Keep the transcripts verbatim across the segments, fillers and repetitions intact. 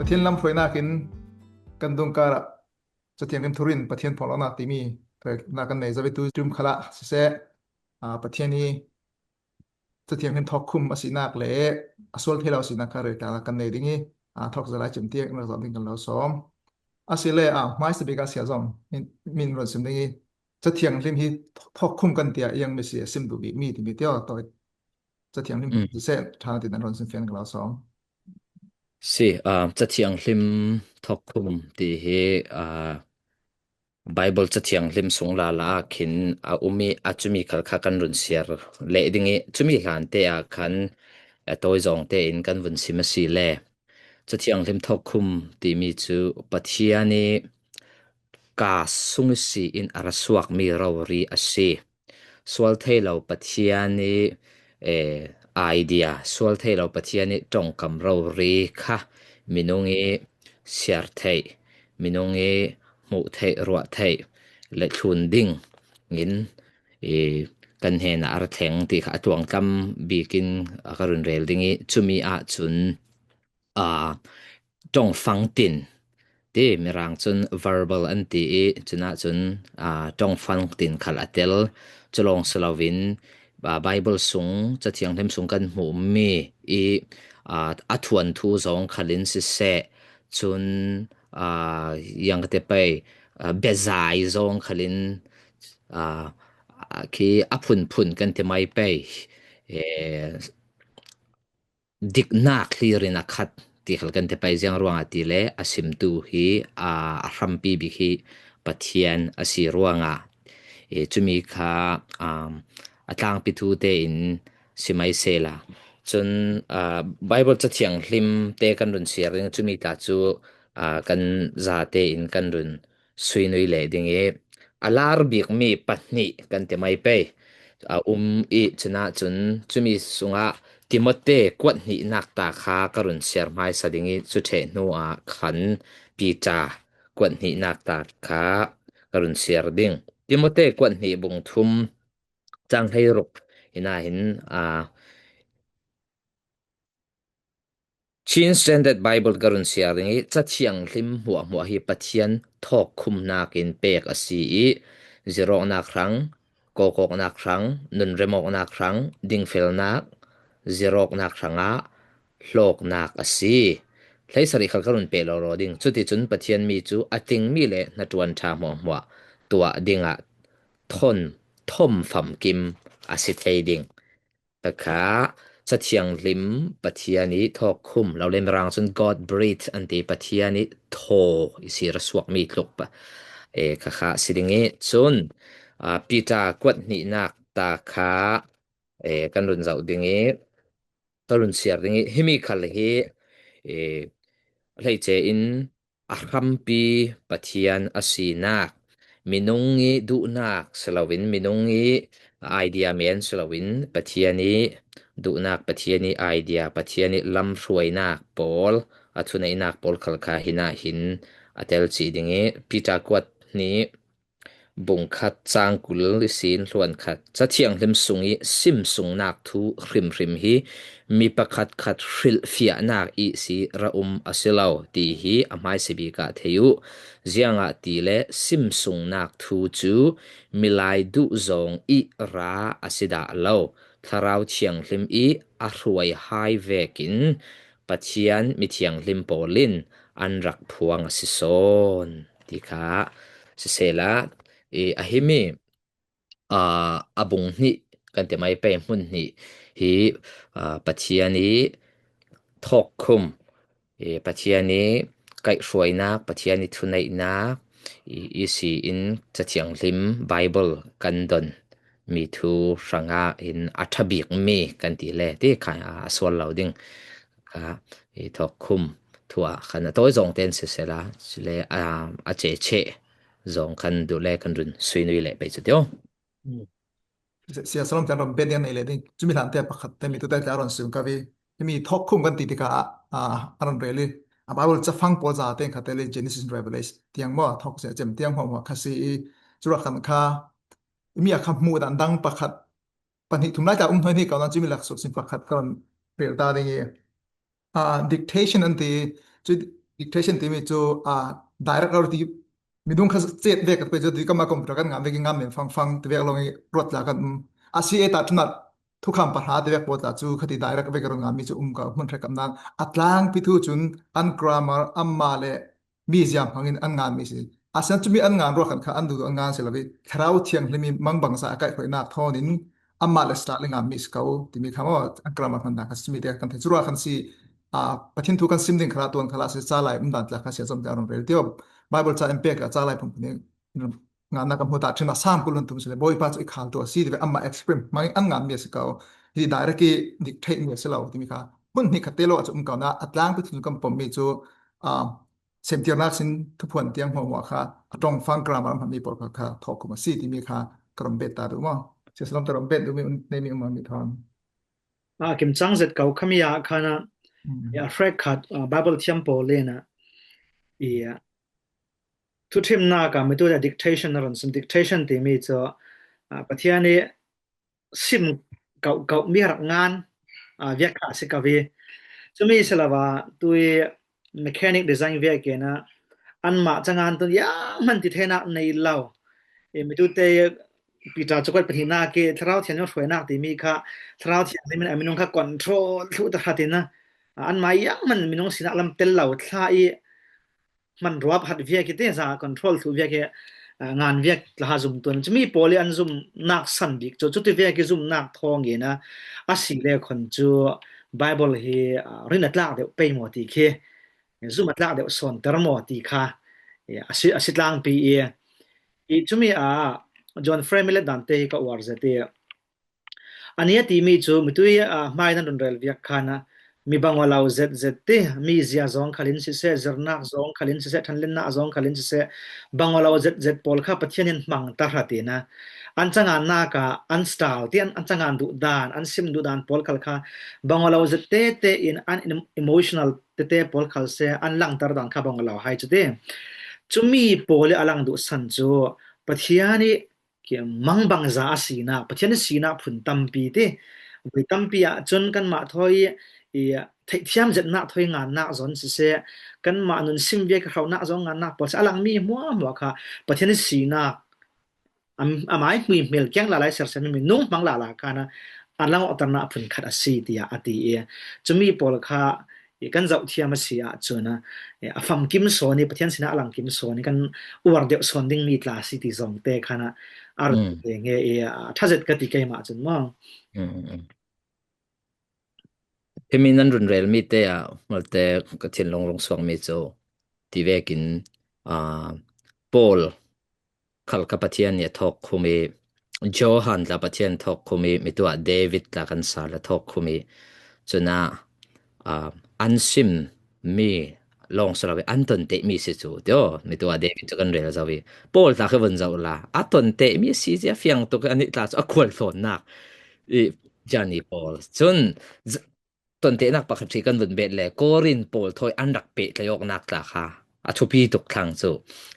Thinlam hruainakin kan dungkarah Cathianghlim thurin Pathian phawk lawkna timi hruaina kan nei zo ve tu ṭum khalah siseh, aa, Pathian hi Cathianghlim thawkkhum a sinak le a sual thei lo a sinak kha rel tla kan nei ding hi, aa, thawk zalai cim tiang in rak zawh ding kan lo sawm. A si le, aa, hmaisa bik a sia zawng min, min rawn sim ding hi. Cathianghlim hi thawkkhum kan tia iang mi si a sim duh bik mi timi tia tawi. Cathianghlim Mm. siseh ṭha tin an rawn sim fian ka lo sawm. Si, aa, Cathianghlim thawkkhum ti hi, aa, Bible Cathianghlim sung lala khin a um i a chumi khal kha kan run siar leh ding i chumi hlante ah khan a tawi zawngte in kan vun sim a si le. Cathianghlim thawkkhum timi chu Pathian i ka sung i si in a ra suak mi rori a si. Sual thei lo Pathian i, eh, idea, sual thei lo Pathian i ṭawngkam rori kha minung i siar theih, minung i hmuh theih, ruah theih, le thlun ding in i kan hnenah a ra thleng ti kha a tuangtlam bikin a ka run rel ding i chumi ah chun, aa, ṭawngfang tin ti, Mirang chun verbal an ti i, chunah chun, aa, ṭawngfang tin khal a tel. Chulawng si lovin, aa, Bible sung, Cathianghlim sung kan hmuh mi i, aa, a thuanthu zawng khalin siseh, chun, aa, iang ka ti pei, aa, bezai zawng khalin, aa, khi a phunphun kan ti mai pei, eh, diknak hlirin a khat ti khal kan ti pei ziang ruangah ti le a simtu hi, aa, a hrampi bik hi Pathian a si ruangah, eh, chumi kha, aa, a tlangpi thute in si mai sela. Chun, aa, Bible Cathianghlim te kan run siar ding chumi tla chu, aa, kan zate in kan run suinui leh ding i a lar bik mi pahnih kan ti mai pei a um i chunah chun chumi sungah Timote kuat hnihnak ta kha ka run siar hmaisa ding i chu ṭheh hnuah khan Peter kuat hnihnak ta kha ka run siar ding. Timote kuat hnih bung thum chang hleiruk ina hin, aa, Chin Standard Bible ka run siar ding i Cathianghlim hmuahhmuah hi Pathian thawkkhumnakin pek a si i zirawknak hrang, kawkawknak hrang, nunremawknak hrang, dingfelnak, zirawknak hrangah hlawknak a si. Hleisarih khal ka run peh lawlaw ding. Cuticun Pathian mi cu a tingmi le hnaṭuan ṭha hmuahhmuah tuah dingah thon, thom famkim a si thei ding. Kha kha Cathianghlim Pathian i thawkkhum lo le Mirang cun God breathe an ti Pathian i thaw i si ra suakmi tluk pa, e, kha kha si ding i cun, aa, Peter kuat hnihnak ta kha, e, kan run zoh ding i, kan run siar ding i, himi khal hi, e, hleice in a hrampi Pathian a sinak, minung i duhnak si loin, minung i idea men si loin, Pathian i duhnak, Pathian i idea, Pathian i lamhruainak pawl, a thuneihnak pawl khal kha hinah hin a tel cih ding i, Peter kuat hnih bung khat cang kul ihsin hluan khat, Cathianghlim sung i simsungnak thu hrimhrim hi mi pakhatkhat hrilhfiahnak ihsi ra um a si lo ti hi a hmaisa bik ah thei uh. Ziangahtile simsungnak thu cu milai duh zawng i ra a si dah lo. Thlarau Thianghlim i a hruai hai vekin Pathian mithianghlim pawl in an rak phuang a si sawn ti kha sisela, i, a himi, aa, a bung hnih kan ti mai pei hmun hnih hi, aa, Pathian i thawkkhum, i, Pathian i kaihhruainak, Pathian i thuneihnak i, i si in Cathianghlim Bible kan don mi thu hrangah in a ṭha bik mi kan ti le ti kha a sual lo ding kha i thawkkhum thu ah khan a tawi zawng ten sisela, sile, aa, a cece zawng khan duh le kan run suinui leh pei cu tio. Sia Salom tiang ram bedian nei le ding. Cumi hlan te pakhat te mi tu te te a ron sim ka vi. Himi thawkkhum kan ti tikah a, a, a ron rel i. A Bible cafang pawl za teng kha te le Genesis Revelation tiang maw, thawk sia cem tiang maw, maw kha si i. Cura khan kha, mi a kha hmuh dan dang pakhat, pahnih thum lai ta um hnuai hnih kau nan cumi lak suk sim pakhat ka ron rel ta ding i. Aa, dictation an ti. Cu dictation timi cu, ah, direct ro ti minung kha cet vek ka pe cu ti kama computer kan ngam vek i ngam men fang fang ti vek long i ruat la kan um. A si e ta thunat thukham pahra ti vek pawt la cu khati direct vek ron ngam mi cu um ka hmun hre kam nak. A tlang pi thu cun an grammar amma le mi ziam hmangin an ngan mi si. A sian cumi an ngan ruak khan kha an duh an ngan si lo i Thlarau Thianghlim i mangbangza a kaihhruainak thawn in amah le style le ngam mi si ko timi kha maw an grammar hman dan kha cumi te kan thei cu ruah khan si. Ah, Pathian thu kan sim ding khala tuan khala si ca lai um dan tla kha sia zom te a run rel tio. Bible ca in pek a ca lai phun phun in ngannak a hmu ta thin a sam kul hun tum si le Bawipa cu i khal tu a si ti ve amah express hmang an ngan mi a si ko. Hi direct i dictate mi a si lo timi kha hmun hnih khat te lo a cu um ko na a tlang pi thun kan pom mi cu, ah, semtirnak sin thuphuan tiang hmuahhmuah kha a ṭongfang grammar hmang mi pawl kha kha thawk khum a si timi kha ka ram bet ta duh maw? Sia salom ta ram bet duh mi un nei mi um mi thawn. A kimcang zet ko khami ah khan a, mm, a hrek khat, a, Bible thiam pawl in a, i, a, thuthimnak a mitu le dictation a run sim dictation timi cu, a, Pathian i sim kauh kauh mi rak ngan, a, viak kha a si ko i. Cumi si lo va tui mechanic design viak in a anmah cangan tun ya hman ti theinak nei lo. I mitu te Peter cakuat pahnihnak i Thlarau Thianghlim hruainak timi kha Thlarau Thianghlim in a minung kha control thluh ta hratin a, anmah i yang hman minung sinak lam tel lo thla i hman ruap hat viak i te za control thluh viak i, a, ngan viak tla ha zum tuan. Cumi pawl i an zumnak san bik cu, cuti viak i zumnak thawng in a, a si le khon cu Bible hi, a, rin a tlak deuh pei maw ti khi, zum a tlak deuh sawnter maw ti kha, i, a si, a si tlangpi i, i cumi a John Frame let dan te hi ka uar zet i, a nia timi cu mitui, a, hmai nan run rel viak khan a, mi bang aw lo zet zet ti, mi zia zong khalin siseh, zirnak zong khalin siseh, ṭhanlennak zong khalin siseh, bang aw lo zet zet pawl kha Pathian in hmang ta hra tina, an cangannak ah an style ti, an, an cangan duh dan, an sim duh dan pawl khal kha bang aw lo zet tete in an em-, emotional tete pawl khal se an langter dan kha bang aw lo hai cu ti. Cumi pawl i a lang duh san cu Pathian i ki mangbangza a sinak, Pathian i sinak phun tampi ti. Voi tampi ah cun kanmah thawi i, i theihthiam zetnak thawi ngannak zawn siseh, kanmah nun sim viak i hronak zawn ngannak pawl si a langmi hmuahhmuah kha Pathian i sinak, am-, amai hmuihmel kiang lalai sersiam mi minung hmang lala khan a, a lang awkternak phun khat a si tiah a ti i. Cumi pawl kha i kan zohthiam a si ahcun a, i a famkim sawn i Pathian sinah a langkim sawn i kan uar deuh sawn dingmi tla a si ti zong te khan a, a run, mm, te nge i a ṭha zet ka ti keimah cun maw? Mm, mm, mm. Himi nan run relmi te ah malte ka thinlung rung suakmi cu ti vekin, aa, Paul khal kha Pathian nih a thawk khum i, Johan tla Pathian thawk khum i, mitu ah David tla kan sa le thawk khum i, cun ah, aa, an sim mi lawng si lo i, an ton teh mi si cu, tio, mitu ah David cu kan rel zo i, Paul tla khi vun zoh la, a ton teh mi si cia fiang tuk i, anih tla cu a khual hlawnnak i, Johnny Paul. Cun z-, ton tehnak pakhat ṭhi kan vun bet le, Korin pawl thawi an rak peh tlaih awknak tla kha a thupi tuk thlang cu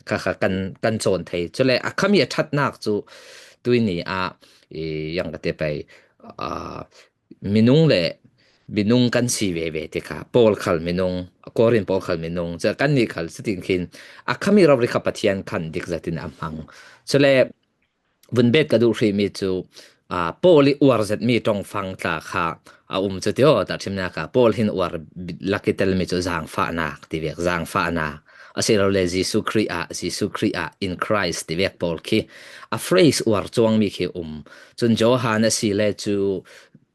kha, kha kan, kan cawn thei. Cule a khami a ṭhatnak cu tuini ah i, yang ka te pei, aa, minung le minung kan si veve ti kha, Paul khal minung, Korin pawl khal minung, cu kannih khal si tin khin a khami rori kha Pathian khan dik zat in a hmang. Cule vun bet ka duh hrihmi cu, aa, Paul i uar zetmi ṭongfang tla kha a um cu tio, tahṭhimnak ah Paul hin uar lak i telmi cu zaangfahnak ti vek, zaangfahnak. Asilole Jesuh Khrih ah, Jesuh Khrih ah, in Christ ti vek pawl khi a phrase uar cuangmi khi um. Cun Johan a si le cu,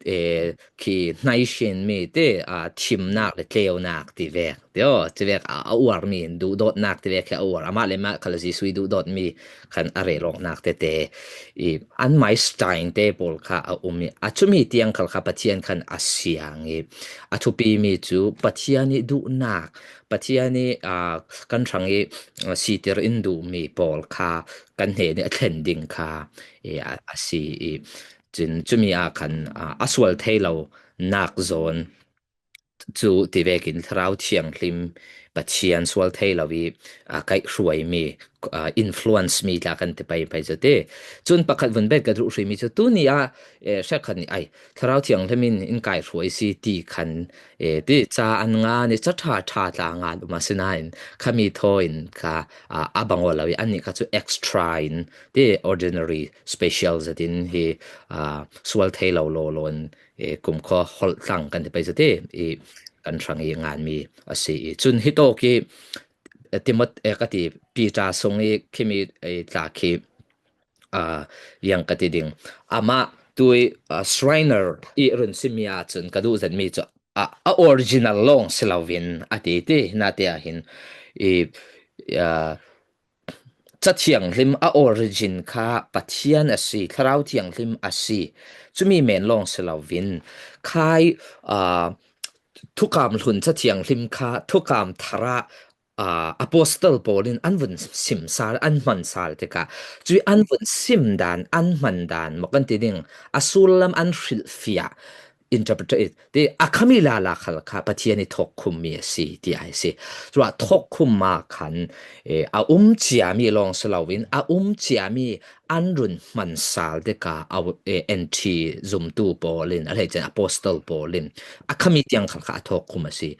ee, khi hnaihrinmi te, aa, thimnak le tleunak ti vek, tio, ti vek a, a uarmi in duhdawtnak ti vek khi a uar. Amah le mah khal Jesuh i duhdawtmi khan a rel awknak tete i, anmai style te pawl kha a um i, a cumi tiang khal kha Pathian khan a siang i, a thupimi cu Pathian i duhnak, Pathian i, aa, kan hrang i, aa, sitir in duhmi pawl kha kan hnen i a thlen ding kha i, a, a si i, cun cumi ah khan, aa, a sual thei lo nak zawn cu ti vekin Thlarau Thianghlim Pathian sual thei lo i, a, kaihhruai mi, a, influence mi tla kan ti paipai cu ti. Cun pakhat vun bet ka duh hrimi cu tuni ah, eh, hrekkhat nih ai, Thlarau Thianghlim in in kaihhruai si ti khan, eh, ti ca an ngan i ca ṭha ṭha tla ngan um a si nain khami thaw in kha, a, a bang aw lo i annih kha cu extra in ti ordinary special zetin hi, a, sual thei lo law law in, eh, kumkhua holh tlang kan ti pei zate i kan hrang i nganmi a si i. Cun hitawk i, eh, Timot-, eh, ka ti, Peter sung i khimi, eh, tla khi, ah, yang ka ti ding. Amah tui, ah, Schreiner i run simmi ahcun ka duh zetmi cu a, a original lawng si loin a ti ti, na te ah hin i, ah, Cathianghlim a origin kha Pathian a si, Thlarau Thianghlim a si. Cumi men lawng si loin khai, aa, thukam hlun Cathianghlim kha thukam thar ah, aa, Apostle Paul in an vun sim sal, an hman sal tikah cui an vun sim dan, an hman dan maw kan ti ding, a sullam an hrilhfiah, interpret ti a khami lala khal kha Pathian i thawkkhummi a si ti a si. Cua thawkkhum ah khan, eh, a um ciami lawng si loin a um ciami an run hman sal tikah a, eh, N T zumtu Paul in, a hleice Apostle Paul in a khami tiang khal kha a thawkkhum a si.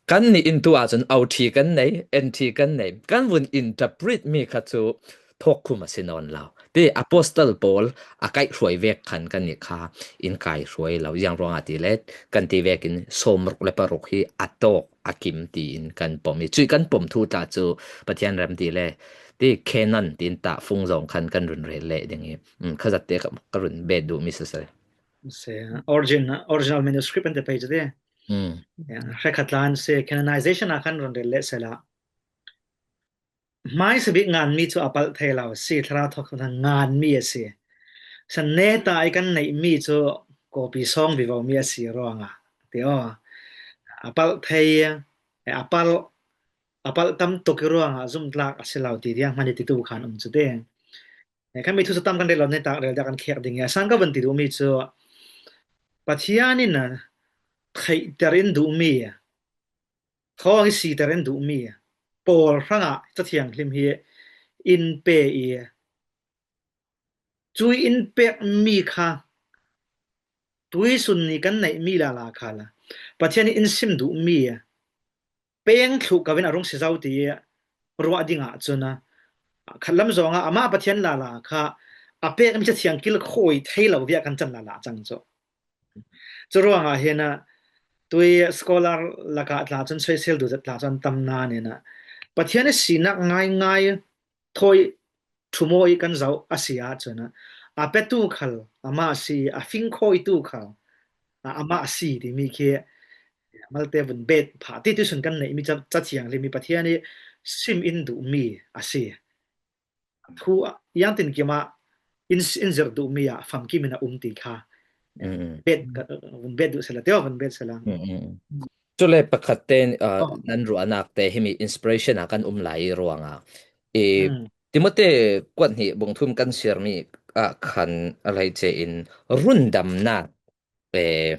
Kan nih in tu ahcun O T kan nei, N T kan nei, kan vun interpret mi kha cu thawkkhum a si nawn lo. Ti Apostle Paul a kaihhruai vek khan kan nih kha in kaihhruai lo. Ziang ruangah ti le kan ti vekin sawmruk le paruk hi a tawk a kim tiin kan pom i. Cui kan pom thu tla cu Pathian ram ti le ti canon tiin tah fung zong khan kan run rel leh ding i. Um, kha zatte ka, ka run bet duhmi sasai. Se, origin, original manuscript an te pei cu ti. Um. Ya, hrekhat tla an si, canonization a khan run rel leh sela. Hmaisa bik nganmi cu a palh thei lo a si, Thlarau thawk nganmi a si. San neta i kan neihmi cu kawpi sawng vivomi a si ruangah, ti aw. A palh thei, a palh, a palh tam tuk i ruangah zumtlak a si lo ti tiang hman i titu khan um cu ti. E, khami thu cu tam kan rel lo, neta rel dah kan khek ding i a sang ka van ti duhmi cu Pathian in a theihter in duhmi, thawng i siter in duhmi Paul hrangah Cathianghlim hi in pe i, cui in pekmi kha tuisun ni kan neihmi lala kha la Pathian in sim duhmi peng thluh ko in a rung si zo ti ruah dingah cun a khatlam zongah amah Pathian lala kha a pekmi Cathiang kilkhawi thei lo viah kan can lala a cang cu. Cu ruangah hin a, tui scholar lakah tla cun soisel duh zet tla cun tam nain a, Pathian i sinak ngaingai thawi ṭhumawi kan zoh a si ahcun a, a petu khal amah a si, a fingkhawitu khal a, amah a si timi khi malte vun bet phah ti tuisun kan neihmi Ca-, Cathianghlim i Pathian i sim in duhmi a si. Thu iangtin kim ah in, in zirh duhmi ah famkim in a um ti kha. Mm, mm. Bet, ka, vun bet duh sela, teo vun bet sela. Mm, mm, mm. Cule pakhat te, ah, oh, nan ruahnak te himi inspiration ah kan um lai i ruangah. I, mm, Timote kuat hnih bung thum kan siarmi ah khan a hleice in rundamnak, eh,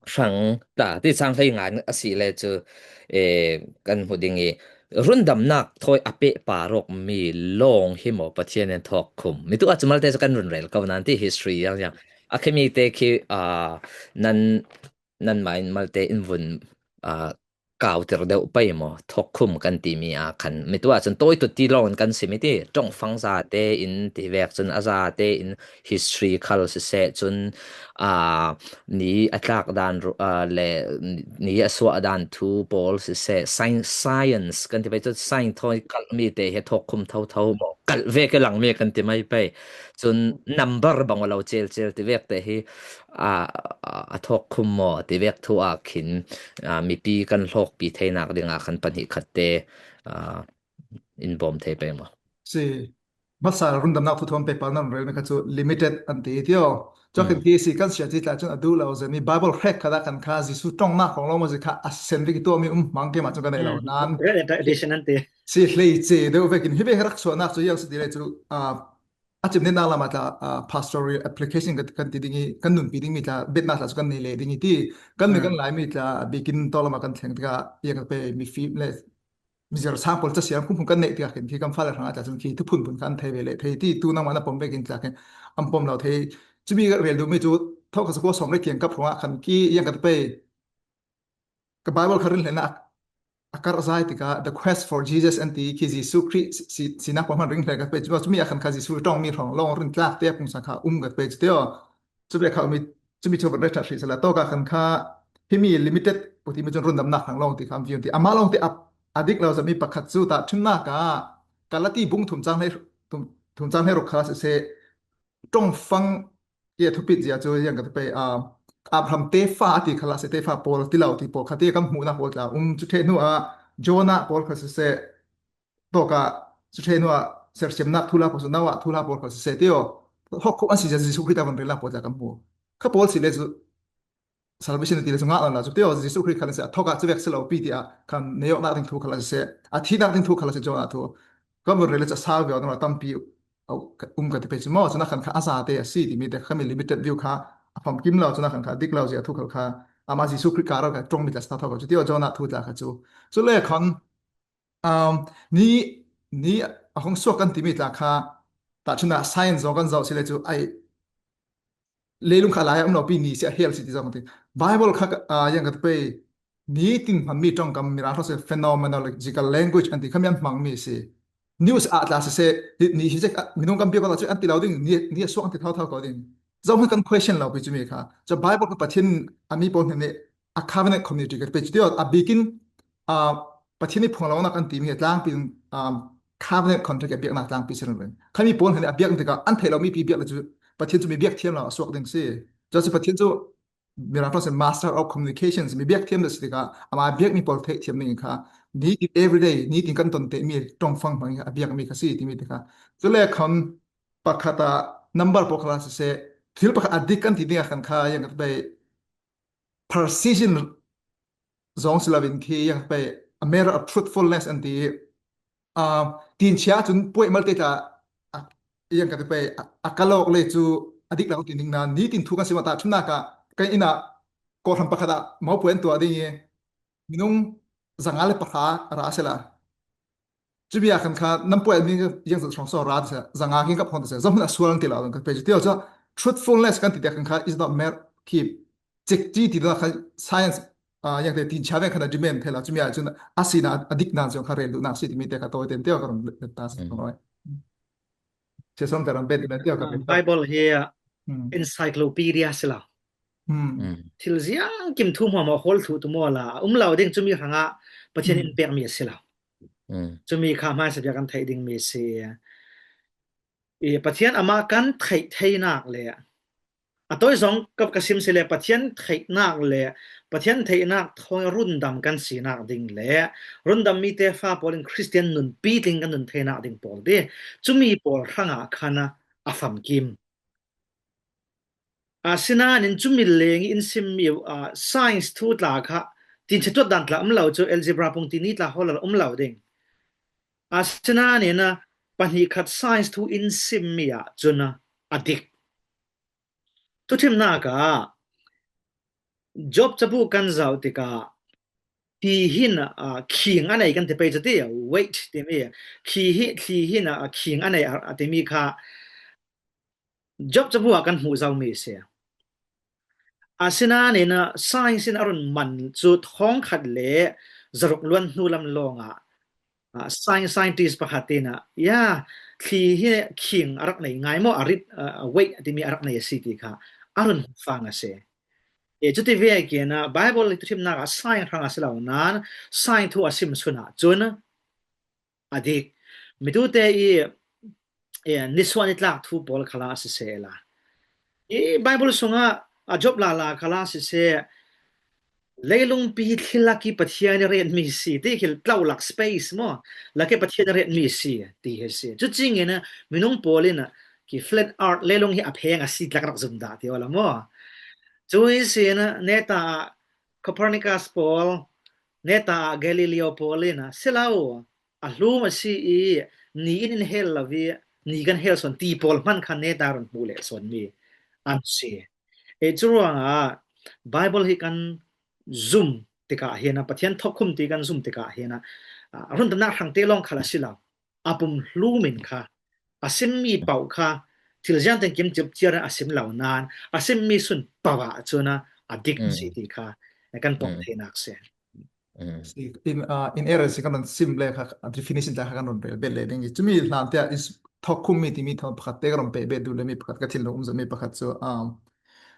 hrang ta ti cang hlei ngan a si le cu, eh, kan hmu ding i rundamnak thawi a peh par awk mi lawng hi maw Pathian in thawkkhum? Mi tu ah cu malte cu kan run rel ko nan ti history yang yang. A khimi te khi, ah, nan, nan mah in malte in vun, ah, kauter deuh pei maw, thawkkhum kan timi ah khan mi tu ah cun tawi tut ti lawng in kan si mi ti, ṭongfang zate in ti vek cun a zate in history khal siseh cun, aa, ni a tlak dan ru-, aa, le ni a suah dan thu pawl siseh, science, science kan ti pei cun science thawi kalh mi te hi thawkkhum thotho maw, kalh vek i lang mi kan ti mai pei. Cun number bang aw lo celcel ti vek te hi, aa, a, a thawkkhum maw ti vek thu ah khin, aa, mipi kan hlawkpi theinak dingah khan pahnih khat te, aa, in bawm thei pei maw? Si. Hmasa rundamnak thu thawn pehpar nan rel mi kha cu limited an ti ti aw. Cua khin, mm, khi si kan sia ti tla cun a duh lo zen mi Bible hrek khat ah kan kha Jesuh ṭongnak kong lo maw zi kha a sen vek i tuahmi um hmang keimah cun ka nei lo nan. Red edition an ti. Si hleice deuh vekin hi ve rak suahnak cu iang si ti le cu, aa, a cimnetna lamah tla, ah, pastoral application kan, kan ti ding hi, kan nunpi ding mi tla, betna tla cu kan nei leh ding hi ti, kan mi kan Lai mi tla, a bikin tawlama kan thleng tikah, yang ka pe mi fim le mizer sang pawl casiam phunphun kan neih tikah khin khi kan fale hrangah tla cun khi thuphun phun kha an thei ve leh thei ti tu nangmah na pom vekin tla khin an pom lo thei. Cumi rel duhmi cu thawhkhat zakua sawmrek kiangkap hrawngah khan khi yang ka pe ka Bible kha rinhlenah a karh zai tikah The Quest for Jesus an ti khi Jesuh Khrih si, sinak pawh hman rinhlen ka pe cumi ah khan kha Jesuh ṭawngmi hrawng lawng rintlak te a pungsan kha um ka pe cu tio. Cu ve kha umi cumi cu van rei ṭhat hrih sala tawka khan kha himi limited puti mi cun rundamnak hrang lawng ti kha an viun ti amah lawng ti a, a dik lo zami pakhat cu tahṭhimnak ah Kalati bung thum cang hlei, thum, thum cang hlei ruk kha siseh, ṭongfang i a thupit zia cu yang ka pe, ah, Abraham tefa a ti kha la siseh, tefa pawl ti lo ti pawl kha ti kan hmuhnak pawl tla um cu ṭheh hnu ah Jonah pawl kha siseh, tawka cu ṭheh hnu ah sersiamnak thuhla pawl cu Noah thuhla pawl kha siseh tio. Hawk khawh an si zia Jesuh Khrih ta van relnak pawl tla kan hmu. Kha pawl si le cu salvation ti le cu ngah lo cu tio Jesuh Khrih kha le siseh, a thawkah cu vek si lo pi tiah khan nei awknak ding thu kha la siseh, a thihnak ding thu kha la siseh, Jonah thu kan van rel le cu a sau viau tampi um ka ti pe cu maw, cun a khan kha a zate a si timi te kha mi limited view kha a famkim lo, cun a khan kha a dik lo zia thu khal kha amah Jesuh Khrih ka ral kha ṭongmi tla si ta thawk cu tio Jonah thu tla kha cu. Cu le khan, um, ni, ni a hong suak kan timi tla kha tahṭhimnak science zong kan zoh si le cu ai leilung kha lai a um lo pi ni si a hell si ti zong ti. Bible kha, ah, yang ka pe nitin hmanmi ṭongkam Mirang hrawh si phenomenological language an ti kha mi an hmangmi si. News ah tla siseh, ni hi zek minung kan biak awla cu an ti lo ding, ni, ni a suak an ti thotho ko ding. Zohhmanh kan question lo pi cumi kha. Cu Bible kha Pathian a mi pawl hnen nih a covenant community ka pe cu tio, a bikin, ah, Pathian nih phunglonak an timi a tlangpi, um, covenant contract a biaknak tlangpi si ringring. Khami pawl hnen nih a biak tikah an theih lo mi pi biak le cu Pathian cu mi biak thiam lo a suak ding si. Cu cu Pathian cu Mirang ṭawng sin master of communications, mi biak thiam si tikah amah biakmi pawl theih thiam ning kha nitin everyday, nitin kan ton temi ṭongfang hmang a biakmi kha si timi tikha. Cule khan pakhat ah number pawl kha la siseh, thil pakhat a dik kan ti dingah khan kha yang ka pe precision zong si loin khi yang ka pe a matter of truthfulness an ti. Ah, tinchia cun puai malte tla, ah, yang ka pe a, a kalawk le cu a dik lo ti ning nain nitin thu kan sim ah tahṭhimnak ah kan inn ah kawhhran pakhat ah mopuai an tuah ding i minung zanga le pahra a ra a si la. Cumi ah khan kha nan puai mi yang zat hrawng so ra ti seh, zanga khin ka phawng ti seh, zohhmanh a sual an ti lo, kan pe cu tio cu truthfulness kan ti te khan kha is not mer khi cekci ti lo kha science, ah, yang te tinchia veng khan a demand thei lo, cumi ah cun a sina a dikna zong kha rel duhnak si timi te kha tawi ten tio ka run ta si. Bible hi encyclopedia si lo. Thil ziang kim thu hmuahhmuah hawl thluh tu maw la, a um lo ding cumi hrangah Pathian in pekmi a si lo. Cumi kha hmaisa bia kan theih dingmi si. I Pathian amah kan theih theinak le a tawi zong ka, ka sim si le Pathian theihnak le Pathian theihnak thawng rundam kan sinak ding le rundammi tefa pawl in Khristian nunpi tling kan nun theinak ding pawl ti cumi pawl hrangah khan a famkim. Asinain cumi leng in simmi, ah, science thu tla kha tinchatuat dan tla um lo cu algebra pungtini tla hawl um lo ding. Asinain pahnih khat science thu in simmi ah cun a dik. Thuthimnak ah Job cabu kan zoh tikah thli hin, ah, khing a nei kan ti pei cu ti, weight timi, thli hi, thli hin, ah, khing a nei a, a timi kha Job cabu ah kan hmuh zomi a si. Asinain science in a run man cu thawngkhat le zaruk luan hnu lam lawngah, ah, science, scientist pakhat in ah, ya, thli hi khing a rak nei ngai maw, a rit, ah, weight a timi a rak nei a si ti kha a run hmuh fang a si. E, cuti vekin ah Bible i thuthimnak ah science hrang a si lo nain science thu a sim chun ah cun a dik. Mitute i, e, nisuah nitlak thu pawl khalah siseh la. I Bible sungah a Job lala khalah siseh, leilungpi thli lak i Pathian i retmi si ti khi tlolak space maw, lak i Pathian i retmi si ti hi si. Cucingin minung pawl in khi flat earth leilung hi a pheng a si tlak rak zum dah ti awla maw. Cu hi sin neta Copernicus pawl, neta Galileo pawl in si lo, a hlum a si i ni in in hel lo i ni kan hel sawn ti pawl hman khan neta run hmuh leh sawn mi an si. E, curuangah Bible hi kan zum tikah hian a, Pathian thawkkhum ti kan zum tikah hian a, a run tamna hrangte lawng khal a si lo. A pum hlumin kha, a sim mi pauh kha, thil ziang teng kim chip chiar a sim lo nan, a sim mi sun pauh ah chuan a, a dik si ti kha, kan pawm thei nak se. Si, in, ah, inerrancy kan rawn sim le kha, a definition ta kha kan rawn rel bet leh ding. Chumi hlan te a is thawkkhum mi ti mi thawng pakhat te ka rawn pe bet duh le mi pakhat ka thil lo um zat mi pakhat chu, um,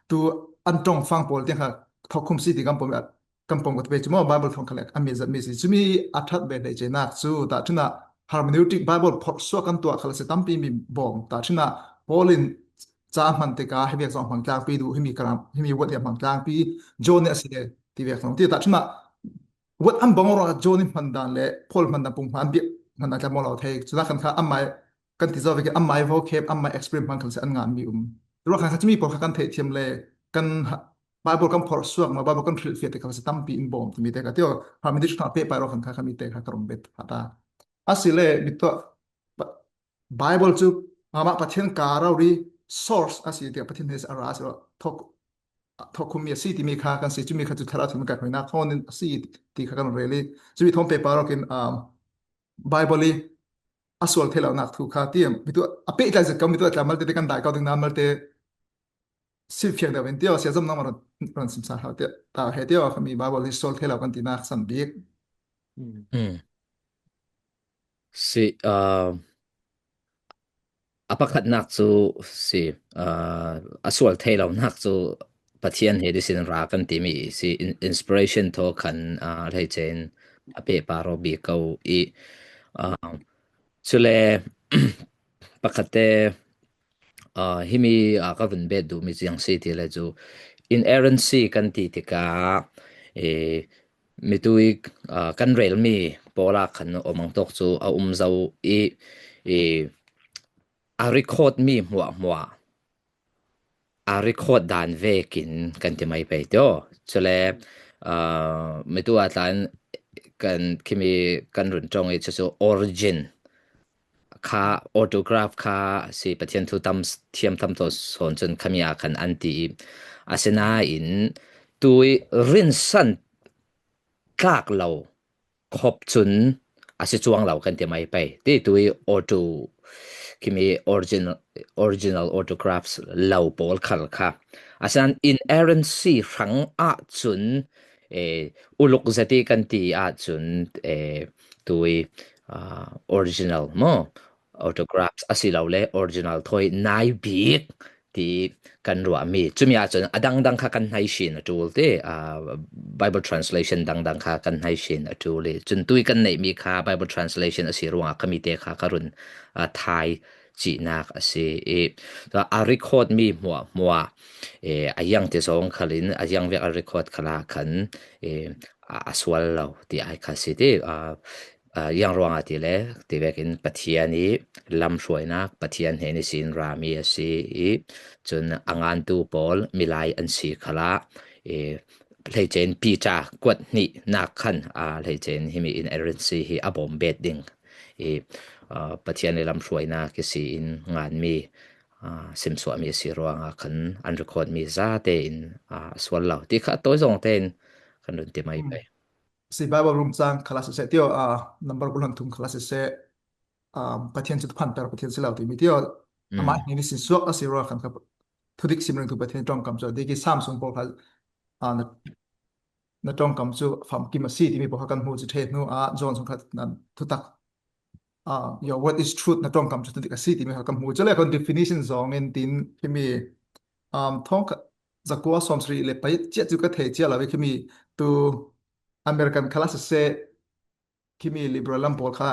tu an ṭawng fang pawl te kha thawkkhum si ti kan pawm, kan pawm ka ti pei chu maw Bible thawng kha le a mi zat mi si. Chumi a ṭhat bet leh che nak chu ta thina hermeneutic Bible phawrh suak kan tuah kha la se tampi mi bawm ta thina Paul in cha hman te ka he vek zawng hmang tlang pi duh hemi karam hemi word hmang tlang pi John a si le ti vek zawng ti ta thina word an bang rawh John in hman dan le Paul hman dan pung hman biak hman dan tla maw lo thei. Chuna khan kha amai kan ti zo vek amai vocab amai explain hman khan se an ngan mi um. Rawh khan kha chumi pawl kha kan thei thiam le kan ha-, Bible kan phawrh suak ma Bible kan hrilh fiah te kha se tampi in bawm ti mi te ka ti aw. Ha mi ti thuna pe pai rawh khan kha kha mi te kha ka rawn bet ha ta. A si le mi to Bible chu ama Pathian ka rau ri source a si te Pathian he a ra si thawk thawkkhum mi a si ti mi kha kan si chumi kha chu thara thum ka hoina thon a si ti kha kan rel i chumi thawm pe pa rawkin, um, Bible i a sual thei lo nak thu kha ti mi tu a pe tlai zet ka mi tu a tla mal te kan dai ka ding na mal te sim fiang da ven ti aw sia zam na ma ran sim sa ha te ta he ti aw kha mi Bible i sual thei lo kan ti nak san bik. Si, ah, a pakhat nak chu si, ah, a sual thei lo nak chu Pathian he disin ra kan ti mi si in-, inspiration thaw khan, ah, hleichen a pe pa ro bi ko i, ah, chule pakhat te, ah, himi, ah, ka vun bet duh mi chiang si ti le chu inerrancy kan ti tika, eh, mitui, ah, kan rel mi pawla khan awm ang tawk chu a um zo i, i a record mi hmuah hmuah a record dan vekin kan ti mai pei tio. Chule, ah, mitu a tlan kan khimi kan run tawng i chu chu origin kha autograph kha si Pathian thu tam thiam tam tawh sawn chun khami a khan an ti i a sina in tui rinsan tlak lo khawp chun a si chuang lo kan ti mai pei ti tui auto khimi original, original autographs lo pawl khal kha a sinan inerrancy hrang ah chun, eh, uluk zati kan ti ah chun, eh, tui, ah, original maw autographs a si lo le original thawi nai bik ti kan ruah mi chumi ah chuan a dang dang kha kan hnai hrin a tul ti, ah, Bible translation dang dang kha kan hnai hrin a tul i chun tui kan neih mi kha Bible translation a si ruangah khami te kha ka run, ah, thai chihnak a si i a record mi hmuah hmuah, eh, a yang ti zawng khalin a yang vek a record khala khan, eh, a, a sual lo ti ai kha si ti, ah, ah, yang ruangah ti le ti vekin Pathian i lamhruaina Pathian hnen i sin ra mi a si i chun a ngantu pawl milai an si khala, eh, hleichen Peter kuat hnih nak khan, ah, hleichen himi inerrancy hi a bawm bet ding i, ah, Pathian i lamhruaina kisi in ngan mi, ah, simsuah mi a si ruangah khan an record mi zate in, ah, a sual lo ti kha tawi zawng te in kan run ti mai pei. Si Bible rum chang khala sese tio, ah, number bulan thum khala sese, ah, Pathian chu phan per Pathian si lo ti mi tio. Ama hni ni sin suak a si ruangah khan kha thudik sim ring thu Pathian ṭawngkam chu diki Sam sung pawl kha, ah, na, na ṭawngkam chu famkim a si ti mi pawl kha kan hmu chu ṭhe hnu a John sung kha nan thutak, ah, your word is truth na ṭawngkam chu thudik a si ti mi kha kan hmu chu le kan definition zawngin tin khimi, um, thawng kha zakua sawm sri le pai chiah chu ka thei chiah lo ve khimi tu American khala sese khimi liberal lam pawl kha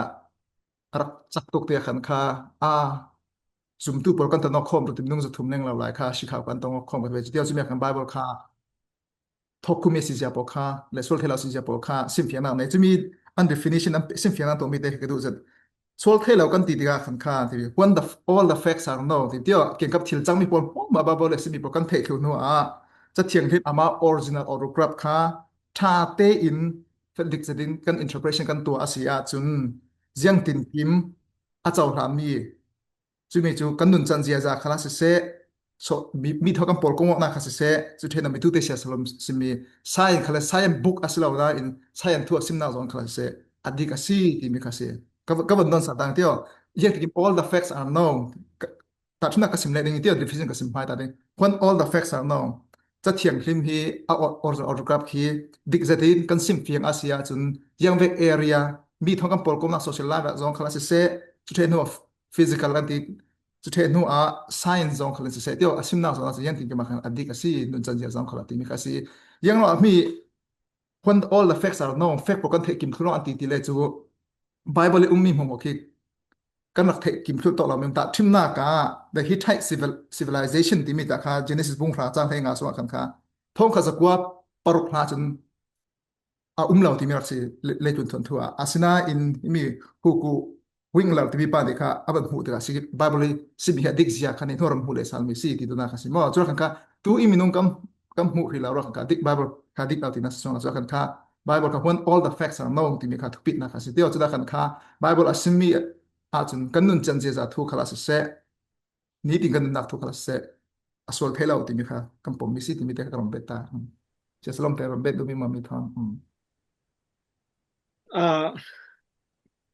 a rak chak tuk te khan kha a zumtu pawl kan ta nawk khawm tu tim nung za thum leng lo lai kha si khau kan ta nawk khawm ka ve chu tia chu mi khan Bible kha thawkkhum mi si zia pawl kha le sual thei lo si zia pawl kha simfiangna nei chu mi an definition an simfiangna tawh mi te ka duh zet sual thei lo kan ti tika khan kha ti when the all the facts are known ti tia kengkap thil chang mi pawl hmuah hmuah Bible le si mi pawl kan theih thlu hnu a Cathiang Hlim ama original autograph kha ṭha te in kan dik zetin kan interpretation kan tuah a si ah chun ziang tin kim a chauhlan mi Cumi cu kan nuncan ziaza khalah siseh, so, mi, mi thaw kan pawl kong awknak kha siseh, cu ṭhen mi tute sia salom simi, science khalah science book a si lo nain, science thu a simnak zong khalah siseh, a dik a si timi kha si. Ka, ka van don sa dang tio. Ziang tikim all the facts are known. Ka, tahṭhimnak ka sim leh ding tio, definition ka sim hmai ta ding. When all the facts are known. Cathianghlim hi a or-, or-, autograph hi dik zetin kan sim fiang a si ahcun, ziang vek area, mi thaw kan pawl kong awknak social life ah zong khalah siseh, cu ṭhen hnu physical an ti, cu ṭhen hnu ah science zong khal an si seh tio, a simnak zong a si, ziang tikim ah khan a dik a si, nuncan zia zong khal a timi kha a si. Ziang lo ah mi, when all the facts are known, fact pawl kan theih kim thlu lo an ti ti le cu Bible i ummi hmuahhmuah khi kan rak theih kim thlu tawh lo mi, tahṭhimnak ah the Hittite civil, civilization timi ta kha Genesis bung hra cang hlei nga sungah khan kha thawngkhat zakua paruk hla cun a um lo timi rak si le-, leitlun thuanthu ah. Asinain himi Huku Winkler timi pa nih kha a van hmuh tikah si Bible i simi hi a dik zia khan i hnuar hmuh leh salmi si ti duhnak kha si maw? Cu khan kha tu i minung kam, kam hmuh hrih lo rak kha dik Bible kha dik lo tinak si suang lo cu khan kha Bible kha when all the facts are known timi kha thupitnak kha si tio. Cudah khan kha Bible a simmi ahcun kan nuncan ziaza thu khal a siseh, nitin kan nunnak thu khal a siseh, a sual thei lo timi kha kan pommi si timi te kha ka ram bet ta. Um. Sia Salom te ram bet duhmi mami thawn. Um. Ah,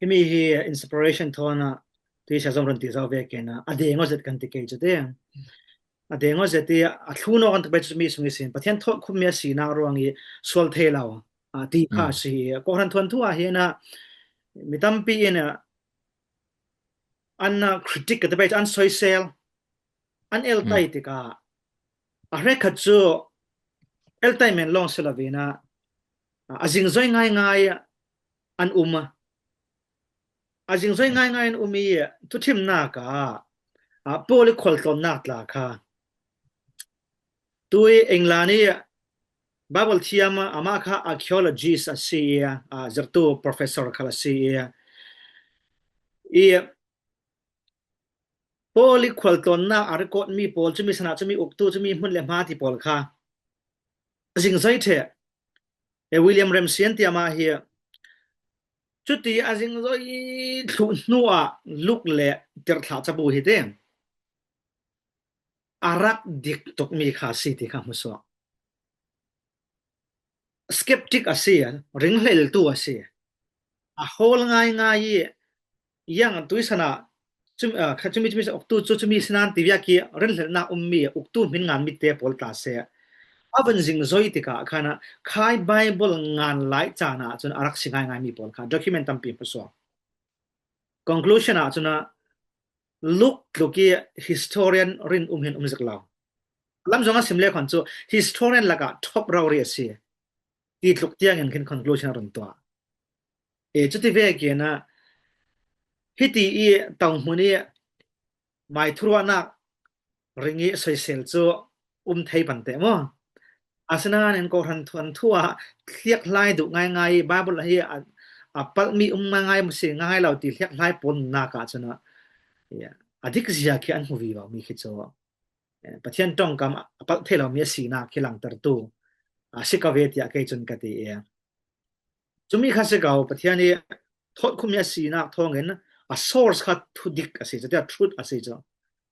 himi hi inspiration thawn ah tui sia zong run ti zo vekin ah a deng aw zet kan ti kei cu te. A deng aw zet i a thlun aw kan tuk pei cu mi sung i sin Pathian thawhkhummi a sinak ruang i sual thei lo, ah, ti kha a si. Kawhhran thuanthu ah hin ah mi tampi in ah an, ah, critic ka ti pei cu an soisel, an eltai tikah a hrekkhat cu eltai men lawng si loin ah a zingzoi ngaingai an um. A zingzoi ngaingai an um i thuṭhimnak ah, ah, Paul i khualtlawnnak tla kha tui England i Bible thiam ah amah kha archaeologist a si i, ah, zirtu professor khal a si i, i Paul i khualtlawnnak a record mi pawl, cumi sanah cumi uktu, cumi hmun le hma ti pawl kha a zingzoi ṭheh. E William Ramsay an ti amah hi cuti a zingzoi thluh hnu ah Luke le Tirhthlah cabu hi te a rak dik tukmi kha a si ti kha hmusuak. Skeptic a si, ringhleltu a si. A hawl ngaingai i, yang tuisan ah, cumi, ah, kha cumi, cumi, uktu cu cumi sinan ti viak i ringhlelnak ummi uktu hmin ngan mi te pawl tla seh. A van zingzoi tikah khan ah, khai Bible ngan lai caan ah cun a rak si ngaingai mi pawl kha document tampi hmusuak. Conclusion ah cun ah, Luke tluk i historian rin um hin um zik lo. Lam zong a sim le khan cu historian lakah top rori a si. Ti tluk tiang in khin conclusion a run tuah. E, cuti vekin ah, hiti i tohmun i mai thuruahnak ring i soisel cu um thei pante maw? Asinain kawhhran thuanthu ah hliakhlai duh ngaingai i Bible hi a, a palhmi um ngaingai maw si ngaingai lo ti hliakhlai pawl nunnak ah cun ah, ya, a dik zia khi an hmu vivo mi khi cu, eh, Pathian ṭongkam a palh thei lo mi a sinak khi langtertu a si ko ve tiah kei cun ka ti i. Cumi kha si ko, Pathian i thawhkhummi a sinak thawngin a source kha thudik a si cu, tiah truth a si cu,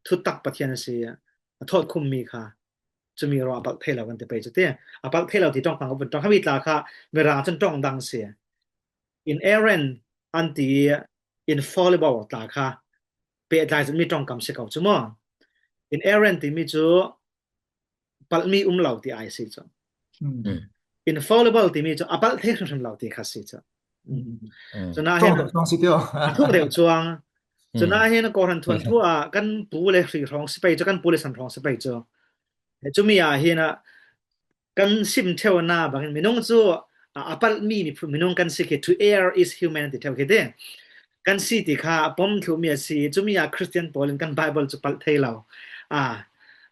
thutak Pathian a si, a thawhkhummi kha cumi ruang a palh thei lo kan ti pei cu, tiah a palh thei lo ti ṭongkam kan vun ṭong. Hami tla kha Mirang cun ṭong dang si. Inerrant an ti i infallible tla kha pehtlai zetmi ṭongkam si ko cu maw? Inerrant timi cu palhmi um lo ti ai si cu. Infallible timi cu a palh thei hrimhrim lo ti kha si cu. Cun ah hin a thuk deuh cuang. Cun ah hin kawhhran thuanthu ah kan pu le hri hrawng si pei cu, kan pu le san hrawng si pei cu. Cumi ah hin ah kan sim ṭheu na bangin minung cu a, a palhmi miphun minung kan si khi, to err is human ti ṭheu khi te. Kan si ti kha a pom thluhmi a si. Cumi ah Christian pawl in kan Bible cu palh thei lo. A,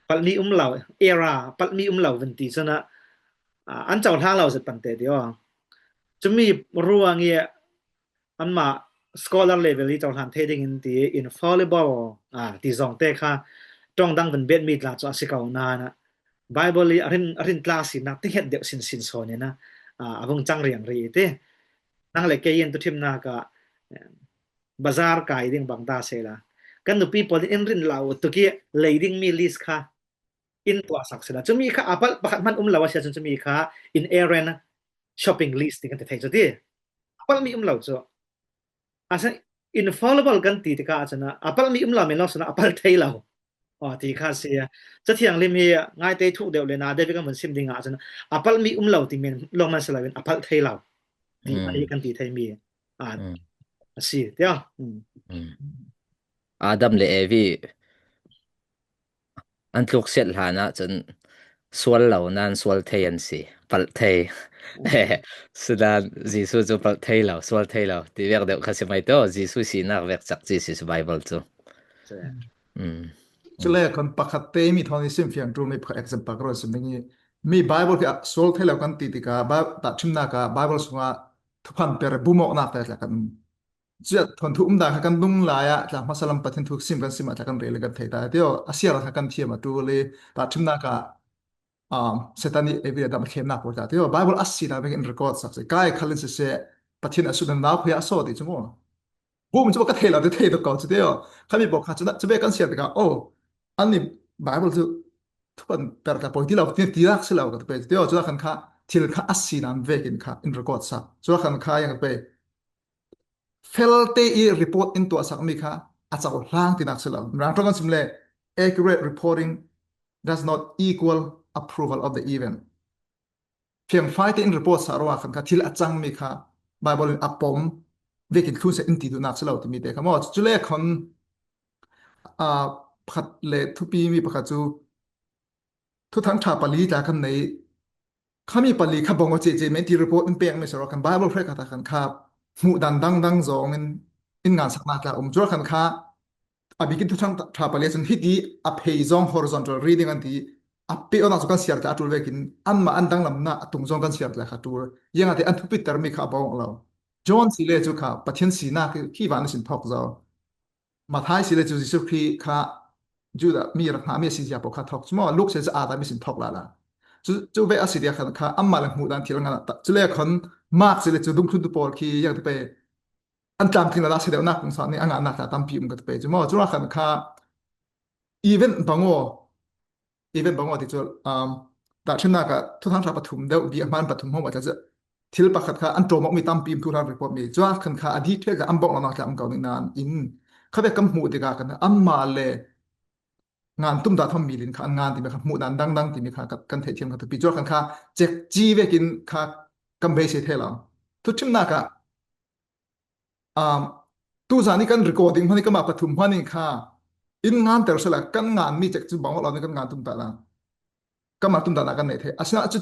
palhmi um lo, error, palhmi um lo van ti cun ah, a, an cohlang lo zet pante ti aw. Cumi ruang i anmah scholar level i cohlan thei dingin ti infallible, ah, ti zong te kha ṭong dang van bet mi tla cu a si ko nain ah Bible i a rin, a rin tla sinak ti hnget deuh sinsin sawn in ah, ah, a vung cang riang rih i ti. Nang le kei in tuṭhimnak ah, eh, bazar kai ding bang ta sehla kan nupi pawl in rin lo tuk i lei ding mi list kha in tuahsak sila. Cumi kha a palh pakhat hman um lo a sia cun cumi kha in errand shopping list ti kan ti thei cu ti. A palh mi um lo cu. A san infallible kan ti tikah a cun a palh mi um lo men lo cun a palh thei lo. Aw, ti kha a si. Cathiang lim hi ngaite thuk deuh le na deuh kan vun sim ding ah cun a palh mi um lo ti men lawng man si lo in a palh thei lo. Ti kha hi kan ti thei mi a si tiah. Adam le Evi an tluksiat hlan ah cun sual lo nain sual thei an si, palh thei. Sinan Jesuh cu palh thei lo, sual thei lo ti vek deuh kha si mai tawh, Jesuh sinak vek cak ci si cu Bible cu. Cule kan pakhat te mi thawn i sim fiang ṭul mi pakhat example ka rawn sim ding i, mi Bible khi ah sual thei lo kan ti tikah, Bi-, tahṭhimnak ah Bible sungah thuphan per bumawknak te tla kan um. Cuah thawn thu um dan kha kan lung lai ah tla hmasa lam Pathian thu sim kan sim ah tla kan rel kan thei ta. Tio, a siar kha kan thiam a ṭul i tahṭhimnak ah, um, Satan i Evi le Adam a thlemnak pawl tla. Tio, Bible a sinak vekin record sak si. Kai khal in siseh, Pathian a sut nau khuya a sawt i cu maw? Bum cu ka thei lo, ti thei tuk ko cu tio. Khami pawl kha cu, cu ve kan siar tikah, oh, an ni Bible cu thuphan per tla poi ti lo, ti, ti lak si lo ka ti pei cu tio. Cu khan kha thil kha a sinak vekin kha in record sak. Cu khan kha yang ka pei. Felte i report in tuahsak mi kha a cohlang tinak si lo. Mirang ṭawng kan sim le, accurate reporting does not equal approval of the event. Fiangfai te in report sak ruangah khan kha thil a cang mi kha Bible in a pom vekin thlun seh in ti duhnak si lo timi te kha maw? Cule khan, aa, pakhat le thupi mi pakhat cu Thuthang ṭha pali tla kan nei. Khami pali kha bang aw cece men ti report in pek mi si ruangah khan Bible hrekkhat ah khan kha hmuh dan dangdang zong in, in ngansaknak tla um. Cuah khan kha a bikin Thuthang ṭha pali cun hiti a phei zong horizontal reading an ti, a peh awknak cu kan siar tla a ṭul vekin anmah an danglamnak a tung zong kan siar tla kha ṭul. Ziangahtile an thupiter mi kha a bawng lo. John si le cu kha Pathian sinak khi van a sin thawk zo. Matthai si le cu Jesuh Khrih kha Judah mi rak hngah mi a si zia pawl kha thawk cu maw? Luke si le cu Adam mi sin thawk lala. Cu, cu ve a si dia khan kha amah le hmuh dan thil ngan a tak. Cule khan Mark si le cu dungthluntu pawl khi yang te pei an tlamtling lala si deuhnak kong sa ni a ngahnak tla tampi um ka te pei cu maw? Cula khan kha event bang aw, event bang aw ti cu, um, tahṭhimnak ah Thuthang ṭha pathum deuh, bia hman pathum hmawm a tla cu thil pakhat kha an ṭawm awk mi tampi in thuhlan report mi. Cua khan kha a detail kha an bawngh lo nak tla an ko ning nain kha ve kan hmuh tikah kan anmah le ngan tum dah tham mi lin kha an ngan timi kha hmuh dan dangdang timi kha kan, kan theih thiam kha thupi. Cua khan kha cek ci vekin kha kan beisei thei lo. Thuṭhimnak ah, um, tuzan i kan recording hmanh i kanmah pathum hmanh in kha in nganter sela kan ngan mi cek cu bang awk lo ning kan ngan tum dah la. Kanmah tum dah la kan neih thei. Asinain cu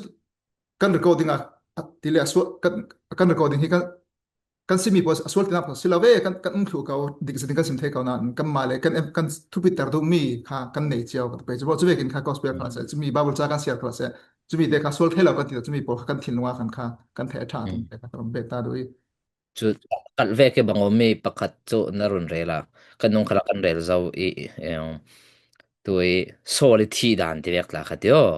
kan recording ah, a ti le a sual, kan, kan recording hi kan, kan simi pawl a sual tinak pawl si lo ve, kan, kan um thluh ko, dik zat in kan sim thei ko nain kanmah le kan, kan thupiter duh mi kha kan nei cio ka ti pei cu. Cu vekin kha gospel kha la seh, cumi Bible ca kan siar kha la seh, cumi te kha sual thei lo kan ti lo, cumi pawl kha kan thinlung ah khan kha kan theih a ṭha tum te kha ka run bet ta duh i. Cu kalh vek i bang awmi pakhat cu na run rel a, kan nung khalah kan rel zo i, i, em, tui Saul i thih dan ti vek tla kha ti aw.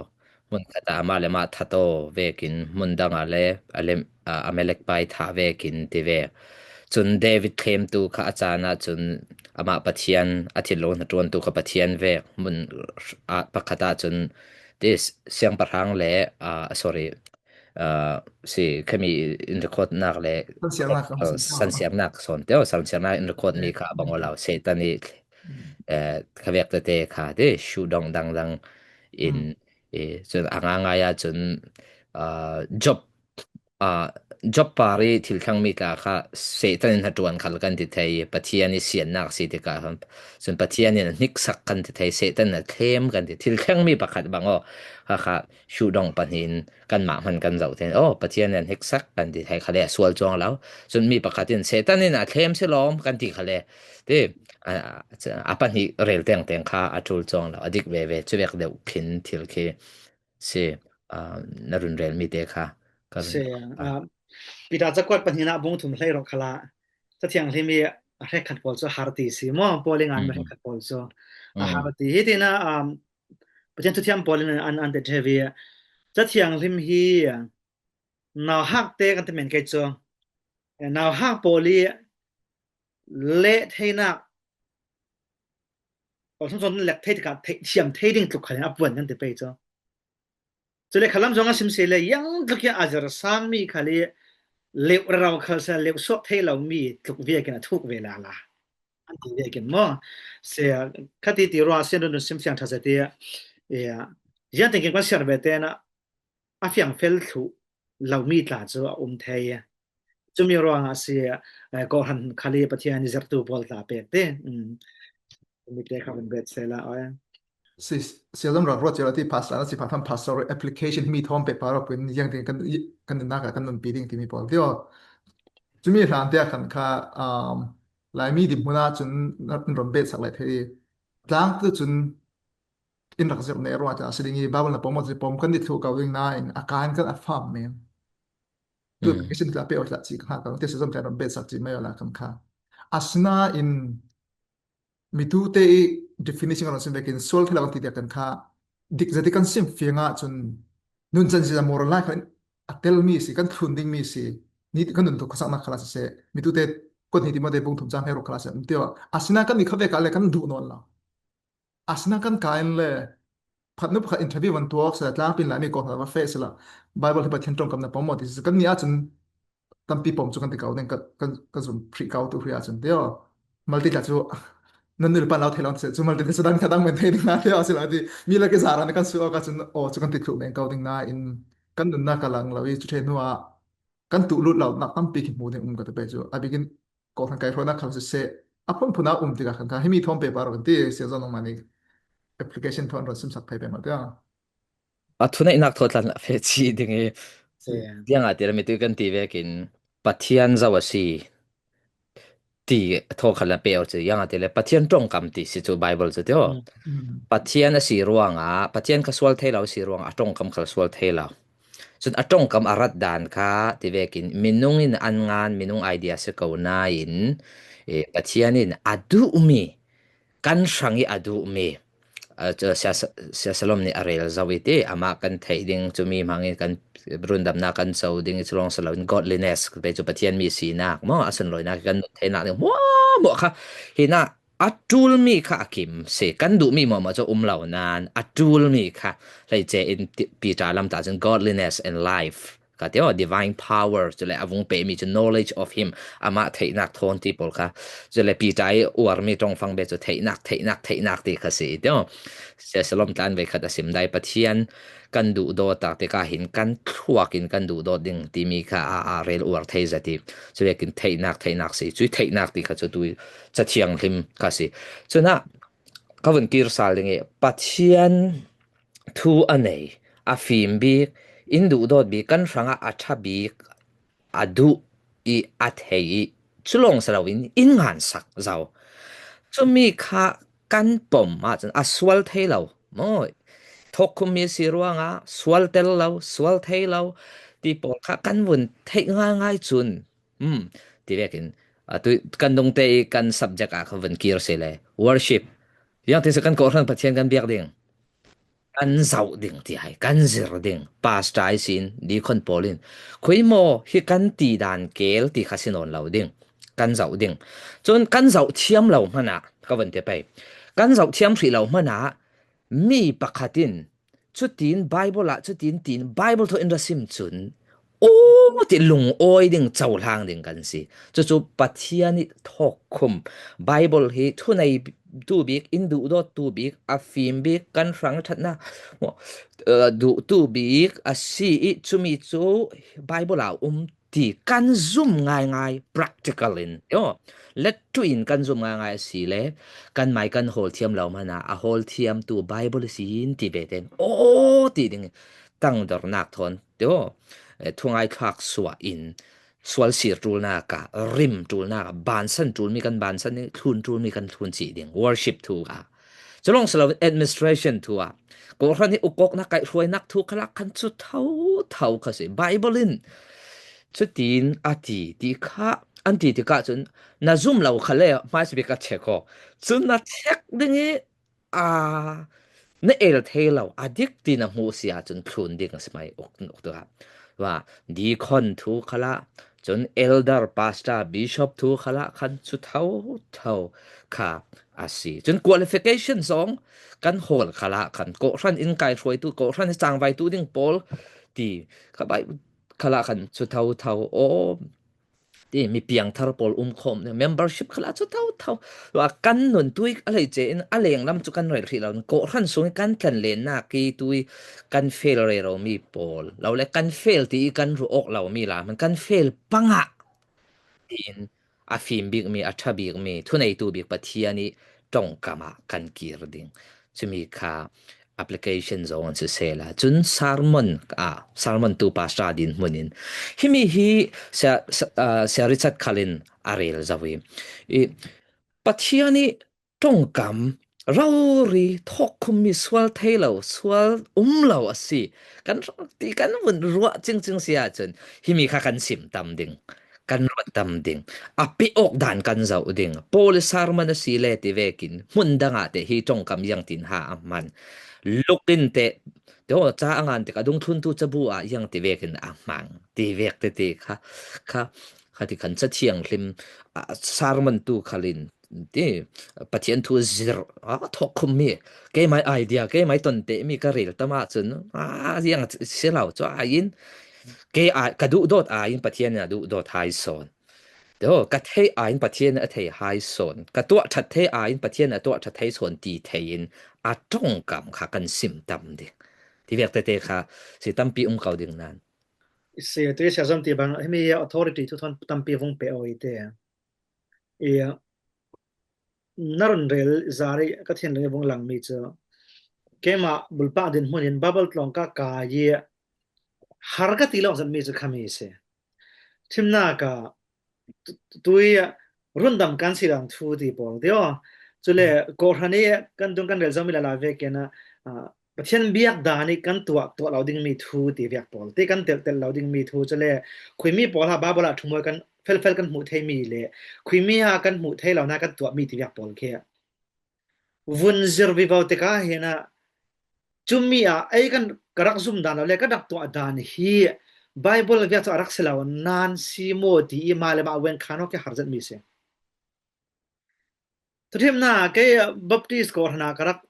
Hmun khat ah amah le mah that aw vekin, hmun dang ah le, a le, a, Amalek pa i thah vekin ti ve. Cun David thlemtu kha a caan ah cun amah Pathian, a thinlung hnaṭuantu kha Pathian vek hmun ah pakhat ah cun ti siangpahrang le, a, sorry, a, si khami in recordnak le, sansiarnak, a, sansiarnak sawn te aw, sansiarnak in record mi kha a bang aw lo, Satan i, eh, kha vek tete kha ti shuh dong dangdang in, eh, cun a ngaingai ah cun, a, Job, a, Job par i thil thleng mi tla kha Satan in hnaṭuan khal kan ti thei, Pathian i siannak si tikah cun Pathian in a hniksak kan ti thei, Satan in a thlem kan ti, thil thleng mi pakhat bang aw kha kha shuh dong pahnih in kanmah hman kan zoh te. Oh, Pathian in hniksak kan ti thei kha le a sual cuang lo. Cun mi pakhat in Satan in a thlem si lawm kan ti kha le ti, a, a pahnih rel tengteng kha a ṭul cuang lo. A dik veve, cu vek deuh khin thil khi si, a, na run rel mi te kha ka run si, rel kha. A, Peter cakuat pahnih ah bung thum hleirok khalah Cathiang hlim i a hrekkhat pawl cu a har ti si maw? Paul i ngan mi hrekkhat pawl cu a har ti. Hi ti na, um, Pathian thuthiam pawl in an, an ti ṭheu i, Cathiang hlim hi nauhak te kan ti men kei cu, nauhak pawl i leh theinak Kawlsam sawn lek thei tikah theih thiam thei ding tluk khalin a puan kan ti pei cu. Cule khalam zong a sim si le, yang tluk hi a zir sang mi khal i leuh rau khal sa, leuh suak thei lo mi tluk vekin a thuk ve lala. An ti vekin maw? Se, khati ti rua sian run sim fiang ṭha sa ti, ya, ziang tingkim kan siar ve te na, a fiang fel thluh lo mi tla cu a um thei. Cumi ruangah a si, eh, kawhhran khal i Pathian i zirtu pawl tla pek te. Um, mite kha van bet sela, oi. Si, sialzam rak ruat cio ti pastor, si pha tham pastor application mi thawm pek paro pin yang ting kan, kan nunnak ah kan nunpi ding timi pawl tio. Cumi hlan te ah khan kha, um, Laimi dim hmun ah cun nan ron bet sak lai thei. Tlang tu cun in rak zirh ne ruat a si ding i Bible na pom, pom kan dit thluh ko ding nain a kan kan a fam men. Tu application tla pe awt la ci ka hngak ko, te sialzam tla ron bet sak ci mai awla kan kha. Asinain mitute i definition kan sim vekin sual thei lo kan ti tiah kan kha dik zati kan sim fiang ah cun nun chan zia moral life khan a tel mi si, kan thlun ding mi si, ni kan nun tu khasak nak khala sese, mitute kot ni Timote bung thum cang he ruk khala sese, tio. Asinain kan ni kha vek ah le kan duh nawn lo. Asinain kan ka in le phatnu pakhat interview van tuak sese, tlangpin Laimi kawhhran va feh sila, Bible hi Pathian ṭongkam na pom maw ti sese, kan ni ah cun tampi pom cu kan ti ko ding, kan, kan, kan zum phri ko tu hria cun tio. Malte tla cu nan nu le pa lo thei lo sese, cu malte tla cu dan kha dang men thei ding na tio, si lo ti. Mi le ke zara na kan su awk ah cun aw cu kan ti thluh men ko ding nain kan nunnak ka lang lo i cu ṭheh hnu ah kan tuh lut lo nak tampi khi hmu ding um ka ti pei cu. A bikin kawhhran kai hrawnak khal sese, a phunphun ah um tikah khan kha himi thawm pe paro kan ti, sialzam nangmah nih application thawn ron simsak phei pei maw tio. A thuneihnak thaw tlan a feh ci ding i, ziang ah ti le mitu kan ti vekin Pathian zo a si ti thaw khan la pe awk ci, ziang ah ti le Pathian ṭongkam ti si cu Bible cu tio. Pathian a si ruangah, Pathian kha sual thei lo a si ruangah a ṭongkam khal sual thei lo. Cun a ṭongkam a rat dan kha ti vekin minung in an ngan, minung idea si ko nain, eh, Pathian in a duhmi, kan hrang i a duhmi, ah, cu Sia, Sia Salom nih a rel zo i ti, amah kan theih ding, cumi hmangin kan rundamnak kan co ding i cu lawng si loin godliness, pei cu Pathian mi sinak maw, a sunlawinak i kan nun theinak ding hmuahhmuah kha hinah a ṭulmi kha a kim si, kan duhmi hmuahhmuah cu um lo nain a ṭulmi kha hleice in ti, Peter lam ta cun godliness and life ka ti aw, divine power, cule a vung pehmi cu knowledge of him, amah theihnak thawn ti pawl kha, cule Peter i uarmi ṭongfang ve cu theihnak, theihnak, theihnak ti kha si ti aw. Sia Salom tlan ve khat a sim dai, Pathian kan duh dawt tak tikah hin kan thluak in kan duh dawt ding timi kha a, a rel uar thei zat i, cuvekin theihnak, theihnak si, cui theihnak ti kha cu tu i Ca Thianghlim kha si. Cunah ka vun kir sal ding i Pathian thu a nei, a fim bik, in duh dawt bik, kan hrangah a ṭha bik, a duh i a thei i cu lawng si loin in ngansak zo. Cumi kha kan pom ahcun a sual thei lo maw? Thawkkhummi si ruangah sual tel lo, sual thei lo ti pawl kha kan vun theih ngaingai cun, um, ti vekin, a, tu, kan dungte i kan subject ah kha vun kir si le worship. Ziang ti si kan kawhhran Pathian kan biak ding. Kan zoh ding ti hai, kan zir ding. Pastor ihsin, deacon pawl in, khuimaw hi kan ti dan kel ti kha si nawn lo ding. Kan zoh ding. Cun kan zoh thiam lo hmanah, ka vun ti pei. Kan zoh thiam hrih lo hmanah, mi pakhat in, cutin Bible ah, cutin tin Bible thaw in ra sim cun, aw ti lungawi ding, cohlang ding kan si. Cucu Pathian i thawkkhum, Bible hi thuneitu bik, in duhdawttu bik, a fim bik, kan hrang ṭhatnak, maw, eh, duhtu bik a si i cumi cu Bible ah um ti kan zum ngaingai practical in, aw, lettu in kan zum ngaingai a si le kan mai kan hawl thiam lo hmanah a hawl thiamtu Bible sin ti ve tein aw ti ding tangdornak thawn, aw, eh, thungai thlak suah in sual sir ṭulnak ah, rim ṭulnak ah, bansan ṭulmi kan bansan i thlun ṭulmi kan thlun cih ding, worship thu ah. Cu lawng si lo, administration thu ah, kawhhran i ukawknak kaihhruainak thu khalah khan cu thotho kha si. Bible in cutin a ti ti kha, an ti tikah cun na zum lo kha le hmaisabik a check aw. Cun na check ding i, aa, na el thei lo, a dik ti na hmuh si ahcun thlun ding a si mai uk, uk tu ah. Wa, deacon thu khalah, cun elder, pastor, bishop thu khalah khan cu thotho kha a si. Cun qualification zong kan hawl khalah khan kawhhran in kai hruaitu, kawhhran cangvaitu ding pawl ti kha bai khalah khan cu thotho aw ti mi piangthar pawl um khawm, membership khalah cu thotho. Tua kan nun tui a lei ce in a lenglam cu kan rel hrih lo. Kawhhran sung i kan tlanlennak i tui kan fail rero mi pawl lo le kan fail ti i kan ruh awk lo mi la hman kan fail pangah tiin a fim bikmi, a ṭha bikmi, thuneitu bik Pathian i ṭongkam ah kan kir ding. Cumi kha application zong an si sela. Cun sermon, ah, sermon tu pastor din hmun in. Himi hi Sia, Sia, ah, Sia Richard khal in a rel zo i. I Pathian i ṭongkam rori thawkkhummi sual thei lo, sual um lo a si. Kan ti kan vun ruah cingcing si ahcun himi kha kan sim tam ding, kan ruat tam ding, a pe awk dan kan zoh ding. Paul sermon a si le ti vekin hmun dang ah te hi ṭongkam iang tin ha a hman. Lukin te, te aw, ca a ngan te ka dungthluntu cabu ah iang ti vekin a hmang. Ti vek te ti kha, kha, kha ti khan Cathiang hlim, ah, sermon tu khalin ti Pathian thu zir, ah, thawkkhummi. Keimai idea, keimai ton te mi ka rel tam ahcun, ah, iang si lo cu ai in, kei ai, ka duhdawt ai in Pathian in a duhdawt hai sawn. Dawh, ka thei ai in Pathian in a thei hai sawn. Ka tuah ṭhat thei ai in Pathian in a tuah ṭhat thei sawn ti thei in a ṭongkam kha kan sim tam ding. Ti vek tete kha si tampi um ko ding nan. I si, tu i sia zom ti bang, himi authority thu thawn tampi vung pe aw i te. I, na run rel zari ka thin ring vung lang mi cu. Keimah bulpak din hmun in Babel tlawng ka kai i har ka ti lo zat mi cu khami si. Thimnak ah tu, tu i rundam kan si dan thu ti pawl ti aw. Cule kawhhran i kan dung kan rel zo mi lala vekin ah, ah, Pathian biak dan i kan tuah, tuah lo dingmi thu ti viak pawl, ti kan telh, telh lo dingmi thu cu le, khuimi pawl ha Baibal ah ṭhumuai kan felfel kan hmuh theimi le, khuimi ha kan hmuh thei lo na kan tuahmi ti viak pawl khi vun zir vivo tikah hin ah, cumi ah ei kan ka rak zum dan lo le, ka rak tuah dan hi Baibal viak cu a rak si lo nan si maw ti i mah le mah wen khan awk i har zetmi si. Thuthimnak, kei Baptist kawhhran ah ka rak,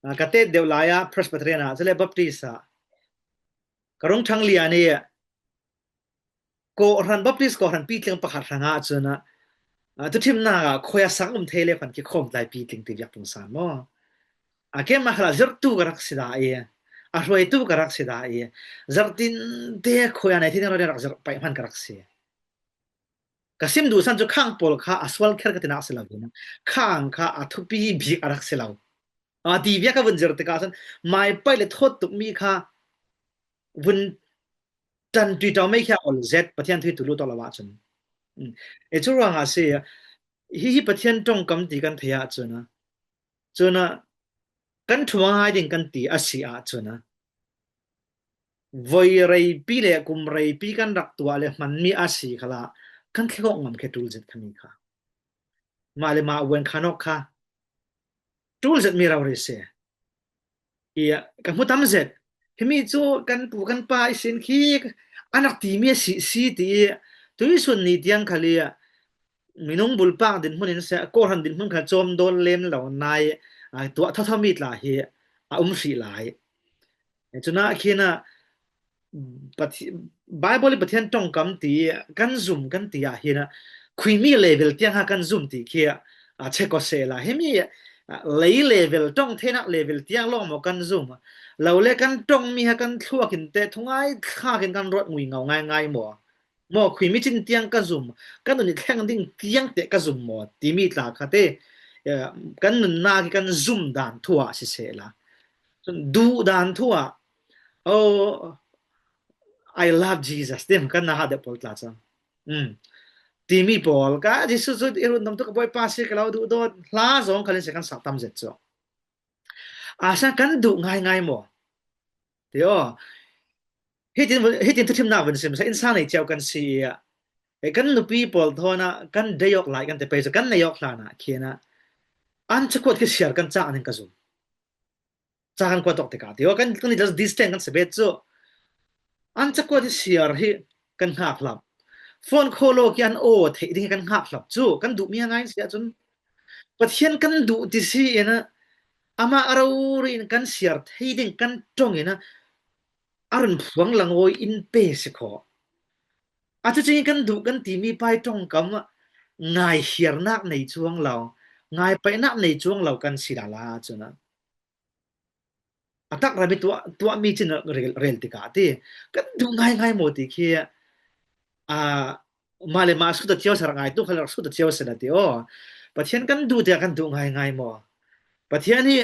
ah, ka tet deuh lai ah Presbyterian ah, cule Baptist ah ka rung ṭhang lian i kawhhran, Baptist kawhhran pitling pakhat hrangah cun ah, ah, thuthimnak ah khuasak um thei le hman khi khawm tlai pitling ti viak pungsan maw? A keimah khalah zirhtu ka rak si dah i, a hruaitu ka rak si dah i, zarh tinte khuaia nei thei ding rori rak zirh paih hman ka rak si. Ka sim duhsan cu khang pawl kha a sual kher ka tinak si lo, khang kha a thupi bik a rak si lo. A ti bia ka vun zir tikah cun mai paih le thawt tukmi kha vun ṭan ṭui ṭau mei khi a ol zet, Pathian thu tu lu tawk lo ahcun. Mm. E cu ruangah a si, hi hi Pathian ṭongkam ti kan thei ahcun a, cun a kan ṭhuma ngai ding kan ti a si ahcun a, voi reipi le kum reipi kan rak tuah le hmanmi a si khalah kan thleng awk ngam khi ṭul zet khami kha. Mah le mah wen khan awk kha ṭul zetmi rori si. I, ka hmu tam zet. Himi cu kan pu kan pa i sin khi a nak timi a si, si ti i tuisun ni tiang khal i minung bulpak dinhmun in si, kawhhran dinhmun kha cawm dawn lem lo nai, a, tuah thotho mi tla hi a um hrih lai. Cunah khin a Pathi-, Baibal i Pathian ṭongkam ti kan zum kan ti ah hin a khuimi level tiang ha kan zum ti khi a, a check aw sehla. Himi, a, lei level, ṭong theinak level tiang lawng maw kan zum? Lo le kan ṭongmi ha kan thluak in te thungai thlak in kan ruat ngui ngau ngaingai maw? Maw khuimi cin tiang ka zum, ka nun i thleng ding tiang te ka zum maw timi tla kha te, eh, kan nunnak i kan zum dan thu ah si sehla. Cun duh dan thu ah, "Oh, I love Jesus," tim kan na ha deuh pawl tla cang. Mm. Timi pawl, ka Jesuh cu i rundam tu ka Bawipa si ka lo duh dawt, hla zong khalin si kan sak tam zet cu. A sang kan duh ngaingai maw? Ti aw. Hitin, hitin thuthimnak vun sim sa, innsang nei cio kan si i, e, kan nupi pawl thawn ah kan dei awk lai kan ti pei cu kan nei awk hlan ah khin ah an chakuat khi siar kan cah ning ka zum. ca kan kuan tawk tikah ti aw, kan, kan ni distance kan si bet cu. An cakuat hi siar hi kan hngak hlap. Phone call aw ki an aw theih ding hi kan hngak hlap cu, kan duhmi a ngai si ahcun Pathian kan duh ti si in a, amah a rori in kan siar thei ding kan ṭong in a, a run phuang lang aw in pe si kho. A cucing kan duh kan timi pai ṭongkam ah ngaihiarnak nei cuang lo, ngaipaihnak nei cuang lo kan si lala ahcun a, a tak ram i tuah, tuahmi cin rel, rel tikah ti kan duh ngaingai maw ti khi, a, mah le mah sut a cio si rak ngai tu kha le rak sut a cio si na ti aw. Pathian kan duh tiah kan duh ngaingai maw? Pathian hi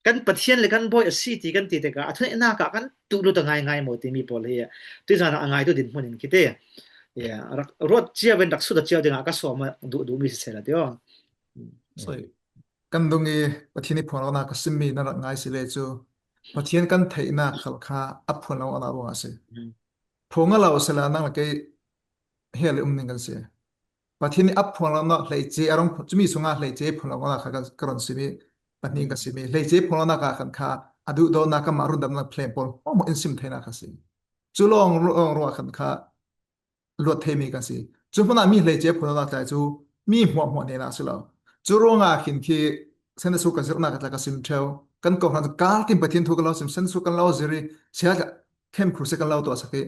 kan Pathian le kan bawi a si ti kan ti tikah a thuneihnak ah kan duh lut a ngaingai maw timi pawl hi tuih zan ah a ngaitu dinhmun in khi ti. Ya, rak, ruat cio in rak sut a cio dingah ka sawm a duh duhmi si seh la ti aw. Sorry. Kan dung i Pathian i phuanlawknak ka simmi na rak ngai si le cu Pathian kan theihnak khal kha a phuanlawknak ruangah a si. Phuang a lo sila nang le kei hell i um ning kan si. Pathian i a phuanlawknak hleice a rung phu-, cumi sungah hleice phuanlawknak kha ka, ka run simi, pahnih ka simi. Hleice phuanlawknak ah khan kha a duhdawtnak kanmah rundamnak plan pawl hmuahhmuah in sim theinak kha si. Cu lawng, lawng ruah khan kha luat theimi kan si. Cu hmunah mi hleice phuanlawknak tlai cu mi hmuahhmuah hnenah a si lo. Cu ruangah khin khi Sunday school ka zirhnak ka tla ka sim ṭheu. Kan kohhran cu kar tin Pathian thu kan lo sim, Sunday school kan lo zir i, siatlak khem khur si kan lo tuahsak i,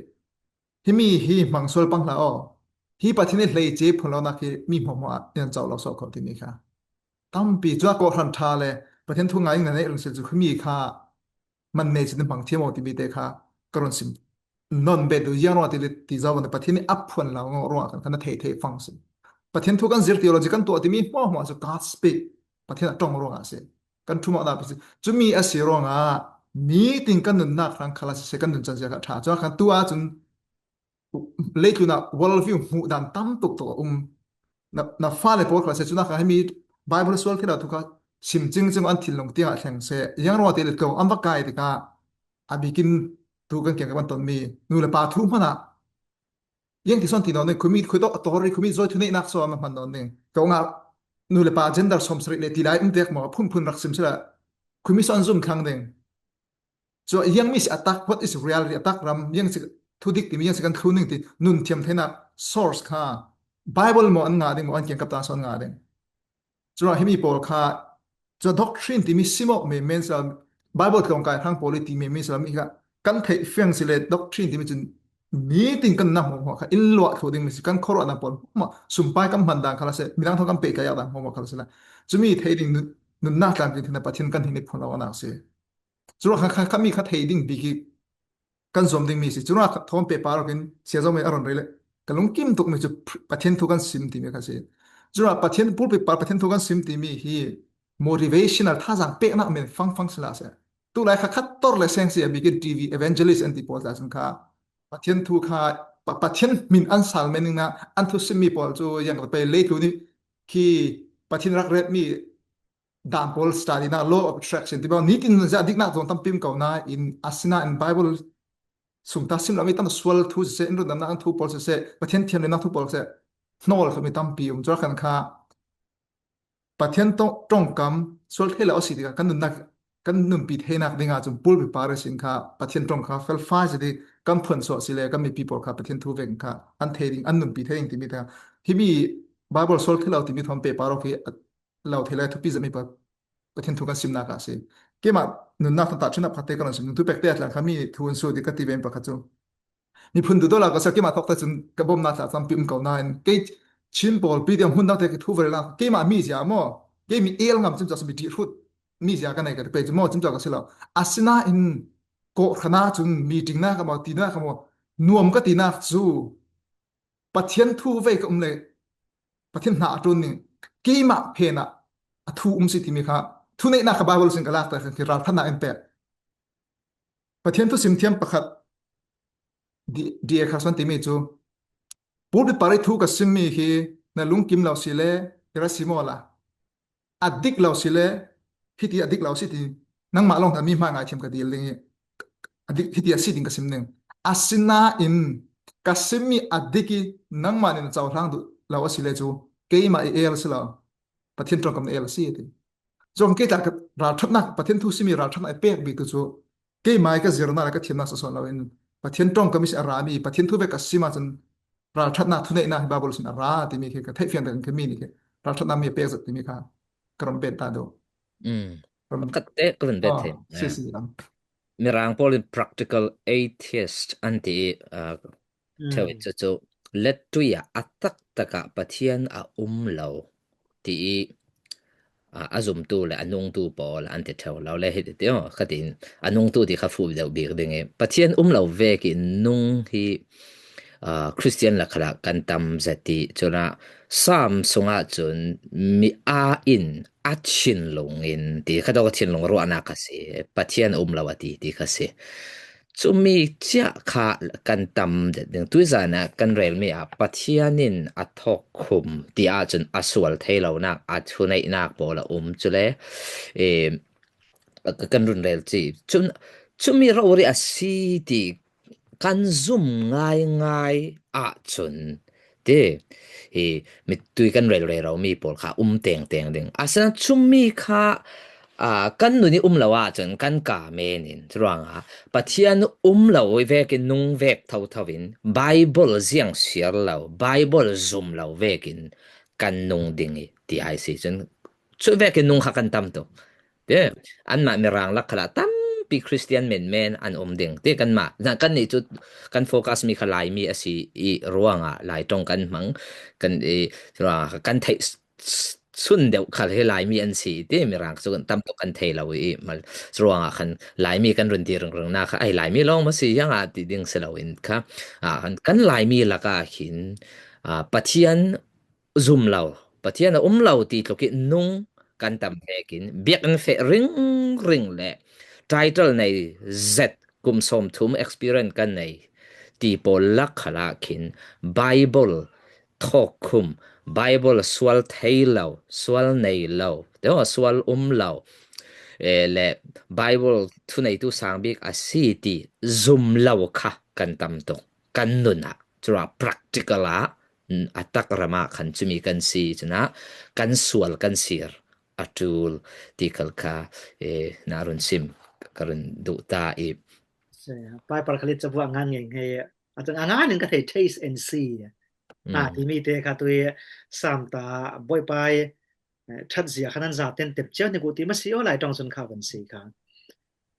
himi hi hmang sual pang hlah aw. Hi Pathian i hleice phuanlawknak hi mi hmuahhmuah ah in an coh lo sawh kho timi kha tampi. Cun a kohhran ṭha le Pathian thu ngai in na neih run si cu himi kha man nei cin hmang thiam aw timi te kha ka run sim nawn bet duh. Ziang ruangah ti le ti zo ban Pathian i a phuan lo ruangah kan, kan thei thei fang si. Pathian thu kan zir theology kan tuah timi hmuahhmuah cu God speak, Pathian a ṭong ruangah a si. Kan ṭhumawhnak a si. Cumi a si ruangah nitin kan nunnak hrang khal a si, kan nun can zia kha ṭha. Cun khan tu ahcun leitlun ah world view hmuh dan tam tuk tuk a um. Na, na fale pawl khal seh, cunah kha himi Bible sual thei lo tu kha sim cingcing an thinlung tiangah thleng seh. Ziang ruangah ti le ko an va kai tikah a bikin tu kan kiang kan tonmi nu le pa thu hmanah ziang ti sawn ti nawn ding, khumi khui tawk a tor i khumi zawi thuneihnak sawn an hman nawn ding. Ko ngah nu le pa gender sawm sarih le ti lai um tek maw, phunphun rak sim sila khumi sawn an zum thlang ding. Cun ziangmi si a tak, what is reality, a tak ram, ziang si thudik timi, ziang si kan thlun ding ti nun thiam theinak source kha Bible maw an ngah ding maw, an kiangkap ta sawn an ngah ding. Cun himi pawl kha, cun doctrine timi sim awk menmen si lo, Bible tlawngkai hrang pawl i ti menmen si lo, mi kha kan theih fiang si le doctrine timi cun nitin kan nunnak hmuahhmuah kha in luah thluh dingmi si, kan khuaruahnak pawl hmuahhmuah, sumpai kan hman dan khal a si, midang thawn kan pehtlainak dan hmuahhmuah khal a si la. Cumi thei ding nun, nunnak tlamtling theinak Pathian kan hin i phuan lo awknak si. Curuangah kha, kha, kha mi kha thei ding bik hi kan zuam dingmi si. Curuangah kha thawn pehpar awkin sia zomi a run rei le ka lungkim tukmi cu Pathian thu kan sim timi kha si. Curuangah Pathian pulpit par Pathian thu kan sim timi hi motivational, thazaang peknak men fangfang si la si. Tu lai kha khat tor le seng si a bikin T V evangelist an ti pawl tla cun kha Pathian thu kha Pa-, Pathian min an sal men ning na an thu simmi pawl cu ziang ka pei leitlun i khi Pathian rak retmi dan pawl study na, law of attraction ti pawl, nitin zia diknak zong tampi um ko nain, asinain Bible sung ta sim lomi tam sual thu siseh, in rundamnak an thu pawl siseh, Pathian thiam lenak thu pawl siseh, hnawl khami tampi um. Cuakhan kha Pathian tawng-, ṭongkam sual thei lo a si tikah kan nunnak, kan nunpi theinak dingah cun pulpit par ihsin kha Pathian ṭong kha felfai si ti kan phuan suah si le kan mipi pawl kha Pathian thu vek kha an thei ding, an nunpi thei ding timi ta. Himi Bible sual thei lo timi thawn pehpar awk hi lo thei lai thupi zet mi pa Pathian thu kan simnak ah a si. Keimah nunnak tata ṭhin a phate ka run sim, nuntu pekte a tlan kha mi thu an sual ti ka ti ve mi pakhat cu. Miphun duhdaw la ka si, keimah thawkte cun ka bawmhnak tla tampi um ko nain, kei Chin pawl, P D M hun dangte thu velnak, keimah mi zia maw, kei mi el ngam cimcaw si, mi ṭih hrut mi zia ka nei ka ti pei cu maw, cimcaw ka si lo. Asinain kawhhran ah cun meeting nak a maw, tinak a maw, nuam ka tinak cu Pathian thu vei ka um le Pathian hna a ṭuan ning, keimah phen ah a thu um si timi kha thuneihnak kha Bible sin ka lak ta khan khi ralṭhatnak in pek. Pathian thu simthiam pakhat D-, D A Carson timi cu, pulpit par i thu ka simmi hi na lungkim lo si le i ra si maw la. A dik lo si le, hiti a dik lo si ti, nangmah lawng ta mi hmai ngaithiam ka dil ding i, a dik, hiti a si ding ka sim ding. Asinain ka simmi a dik i nangmah nih na cohlang duh lo a si le cu, keimah i el si lo, Pathian ṭongkam na el a si ti. Chuan kei tla ka ralṭhatna, Pathian thu simi ralṭhatna i pek bik tu chu, keimai ka zirna le ka thiamna sawsawn lo in, Pathian ṭawng ka mi si a ra mi, Pathian thu ve ka sima chun ralṭhatna thuneihna hi Bible sin a ra timi khi ka theih fian tak in khi mi ni khi ralṭhatna mi a pek zet timi kha ka rawn bet ta deuh. Mm. Ram khat te ka rawn bet thei. Si, si, ram. Mirang pawl in practical atheist an ti i, uh, theu i chu chu let tuia a tak taka Pathian a um lo ti i, a, a zumtu le a nungtu pawl an ti theu lo le hi ti, ti aw, khatin a nungtu ti kha fuh deuh bik ding i Pathian um lo vekin nung hi, a, Christian la khala kan tam zet ti chuna Sam sunga chun mi a in a thinlung in ti kha dawk a thinlung ruahna kha si, Pathian um lo a ti ti kha si. Chumi chiah kha kan tam det ding. Tuizana kan rel mi a Pathianin a thawk khum ti a chun a sual thei lo nak, a thuneih nak pawl a um chule, e, kan run rel chi. Chun, chumi rori a si ti kan zum ngai ngai a chun ti, hi, mi tui kan rel rel ro mi pawl kha um teng teng ding. A sana chumi kha, a, kan nun i um lo a chun kan ka menin, churuanga Pathian um lo i vekin nung vek tho tho in, Bible ziang siar lo, Bible zum lo vekin kan nung ding i ti ai si chun, chu vekin nung kha kan tam tu. Ti, anmah Mirang lak khala tampi Christian men men an um ding. Ti kanmah, na kan ni chu kan focus mi kha Laimi a si i ruanga Lai ṭawng kan hmang, kan i ruanga kan theih s-, s-, sun deuh khal hi Laimi an si ti Mirang chu kan tam tu kan thei lo i mal ruanga khan Laimi kan run ti ring ring na kha ai Laimi lawng ma si hiang a ti ding si lo in kha. A, kan, kan Laimi laka khin, a, Pathian zum lo, Pathian a um lo ti tluk i nung kan tam vekin, biak in feh ring ring le title nei zet kum sawm thum experience kan nei ti pawl lak khala khin Bible thawk khum, Bible sual thei lo, sual nei lo, te aw, sual um lo, e, le Bible thuneitu sang bik a si ti zum lo kha kan tam tuk, kan nuna, chura practical a, a tak rama khan chumi kan si chuna kan sual kan sir a tul ti kal kha, e, na run sim ka run duh ta i. Pai par khalit chabu a ngan ngei ngei, a chang a ngan in ka thei taste and see. A, ti mi te kha tui sam ta boi pai, e, that zia khan an za ten tep chiau ni ku ti ma si aw Lai ṭawng chun kha kan si kha.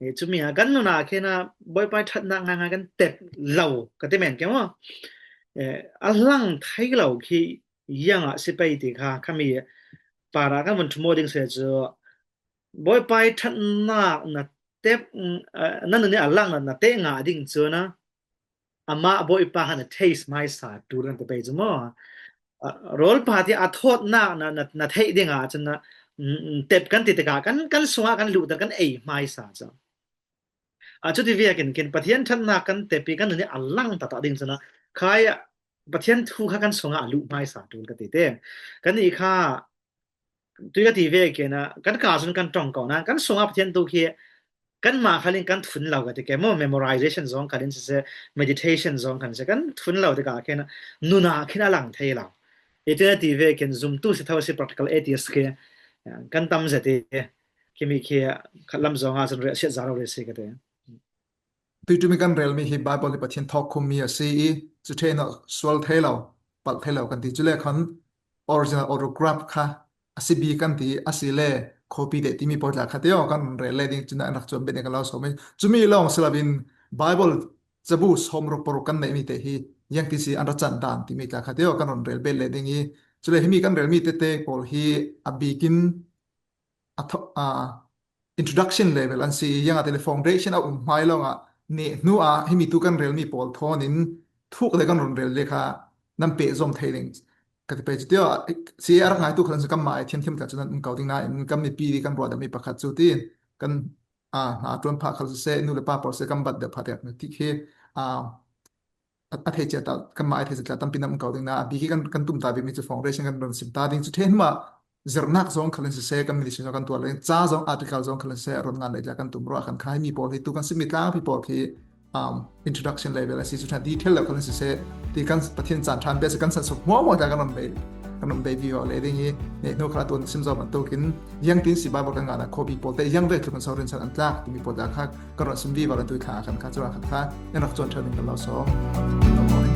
E, chumi a kan nuna khena boi pai thatna ngai ngai kan tep lo ka ti men ke maw. E, a hlang thei lo khi yang a si pai ti kha, khami para kan vun thumo ding se chu boi pai thatna na tep, mm, a, na nun i a lang na, na te nga ding chu na. Ama boi pa han a taste mai sa tu kan te pai chu maw. A, rol pa ti a thawt na, na, na, na thei ding a chun na, mm, mm, tep kan ti te ka, kan, kan sunga kan lu ta kan ei mai sa chu. A, chuti vekin khin Pathian thatna kan tep i kan nun i a lang ta ta ding chun na. Khai a, Pathian thu kha kan sunga a lu mai sa tu ka ti te. Kan ni kha, tui ka ti vekin a, kan ka chun kan ṭawng ko na, kan sunga Pathian thu khi, kan ma khalin kan thun lo ka ti ke maw, memorization zawng khalin se se, meditation zawng khalin se, kan thun lo ti ka khin a, nuna khin a lang thei lo. I ti na ti vekin zum tu si tho si practical atheist khi, kan tam zet i, khi mi khi, khat lam zawnga chun re, siat za lo re si ka ti. Tui tumi kan rel mi hi Bible hi Pathian thawk khum mi a si i, chu thei na sual thei lo, palh thei lo kan ti chu le khan original autograph kha a si bik kan ti a si le copy te ti mi pawl tla kha te aw kan rel le ding chun an rak chuan bet ne kan lo sawm i. Chumi lawng si lovin Bible chabu sawm ruk paruk kan nei mi te hi yang ti si an ra chan dan ti mi tla kha te aw kan rawn rel bet le ding i. Chu le hi mi kan rel mi te te pawl hi a bikin a tho-, a, introduction level an si i, yang a te le foundation a um hmai lawng a, ni hnu a, hi mi tu kan rel mi pawl thawn in thuk le kan rawn rel le kha, nan peh zawm thei ding ka ti pei chu tio, si a rak ngai tu khan chu kan mai thiam thiam tla chu nan um kau ding na in, kan mi pi di kan ruah deuh mi pakhat chu ti, kan, a, hna tuan phah khal se, nu le pa pawl se kan bat deuh phah deuh ti khi, a, a, a thei chiah ta, kan mai thei chiah ta, tampi nan um kau ding na, a bik hi kan, kan tum ta bik mi chu foundation kan rawn sim ta ding chu then ma, zirnak zawng khalin sese, kan ministry zawng kan tuar leng, cha zawng article zawng khalin sese, rawn ngan leh tla kan tum ruah khan khai mi pawl hi, tu kan simi tlang pi pawl khi, um, introduction level a si chu tha detail lo khalin sese, ti kan Pathian chan than bia se kan san suk hmuah hmuah tla kan rawn bei. kan um bei vivo le ding hi. Neihnu kha tun sim zo bantukin, ziangtin si Bible kan ngahna khuapi pawlte ziang vek tluk in so rinsan an tlak timi pawlte kha ka rawn sim vivo le tui thla kan kha chura khan kha en rak chuan ṭha ding kan lo sawm.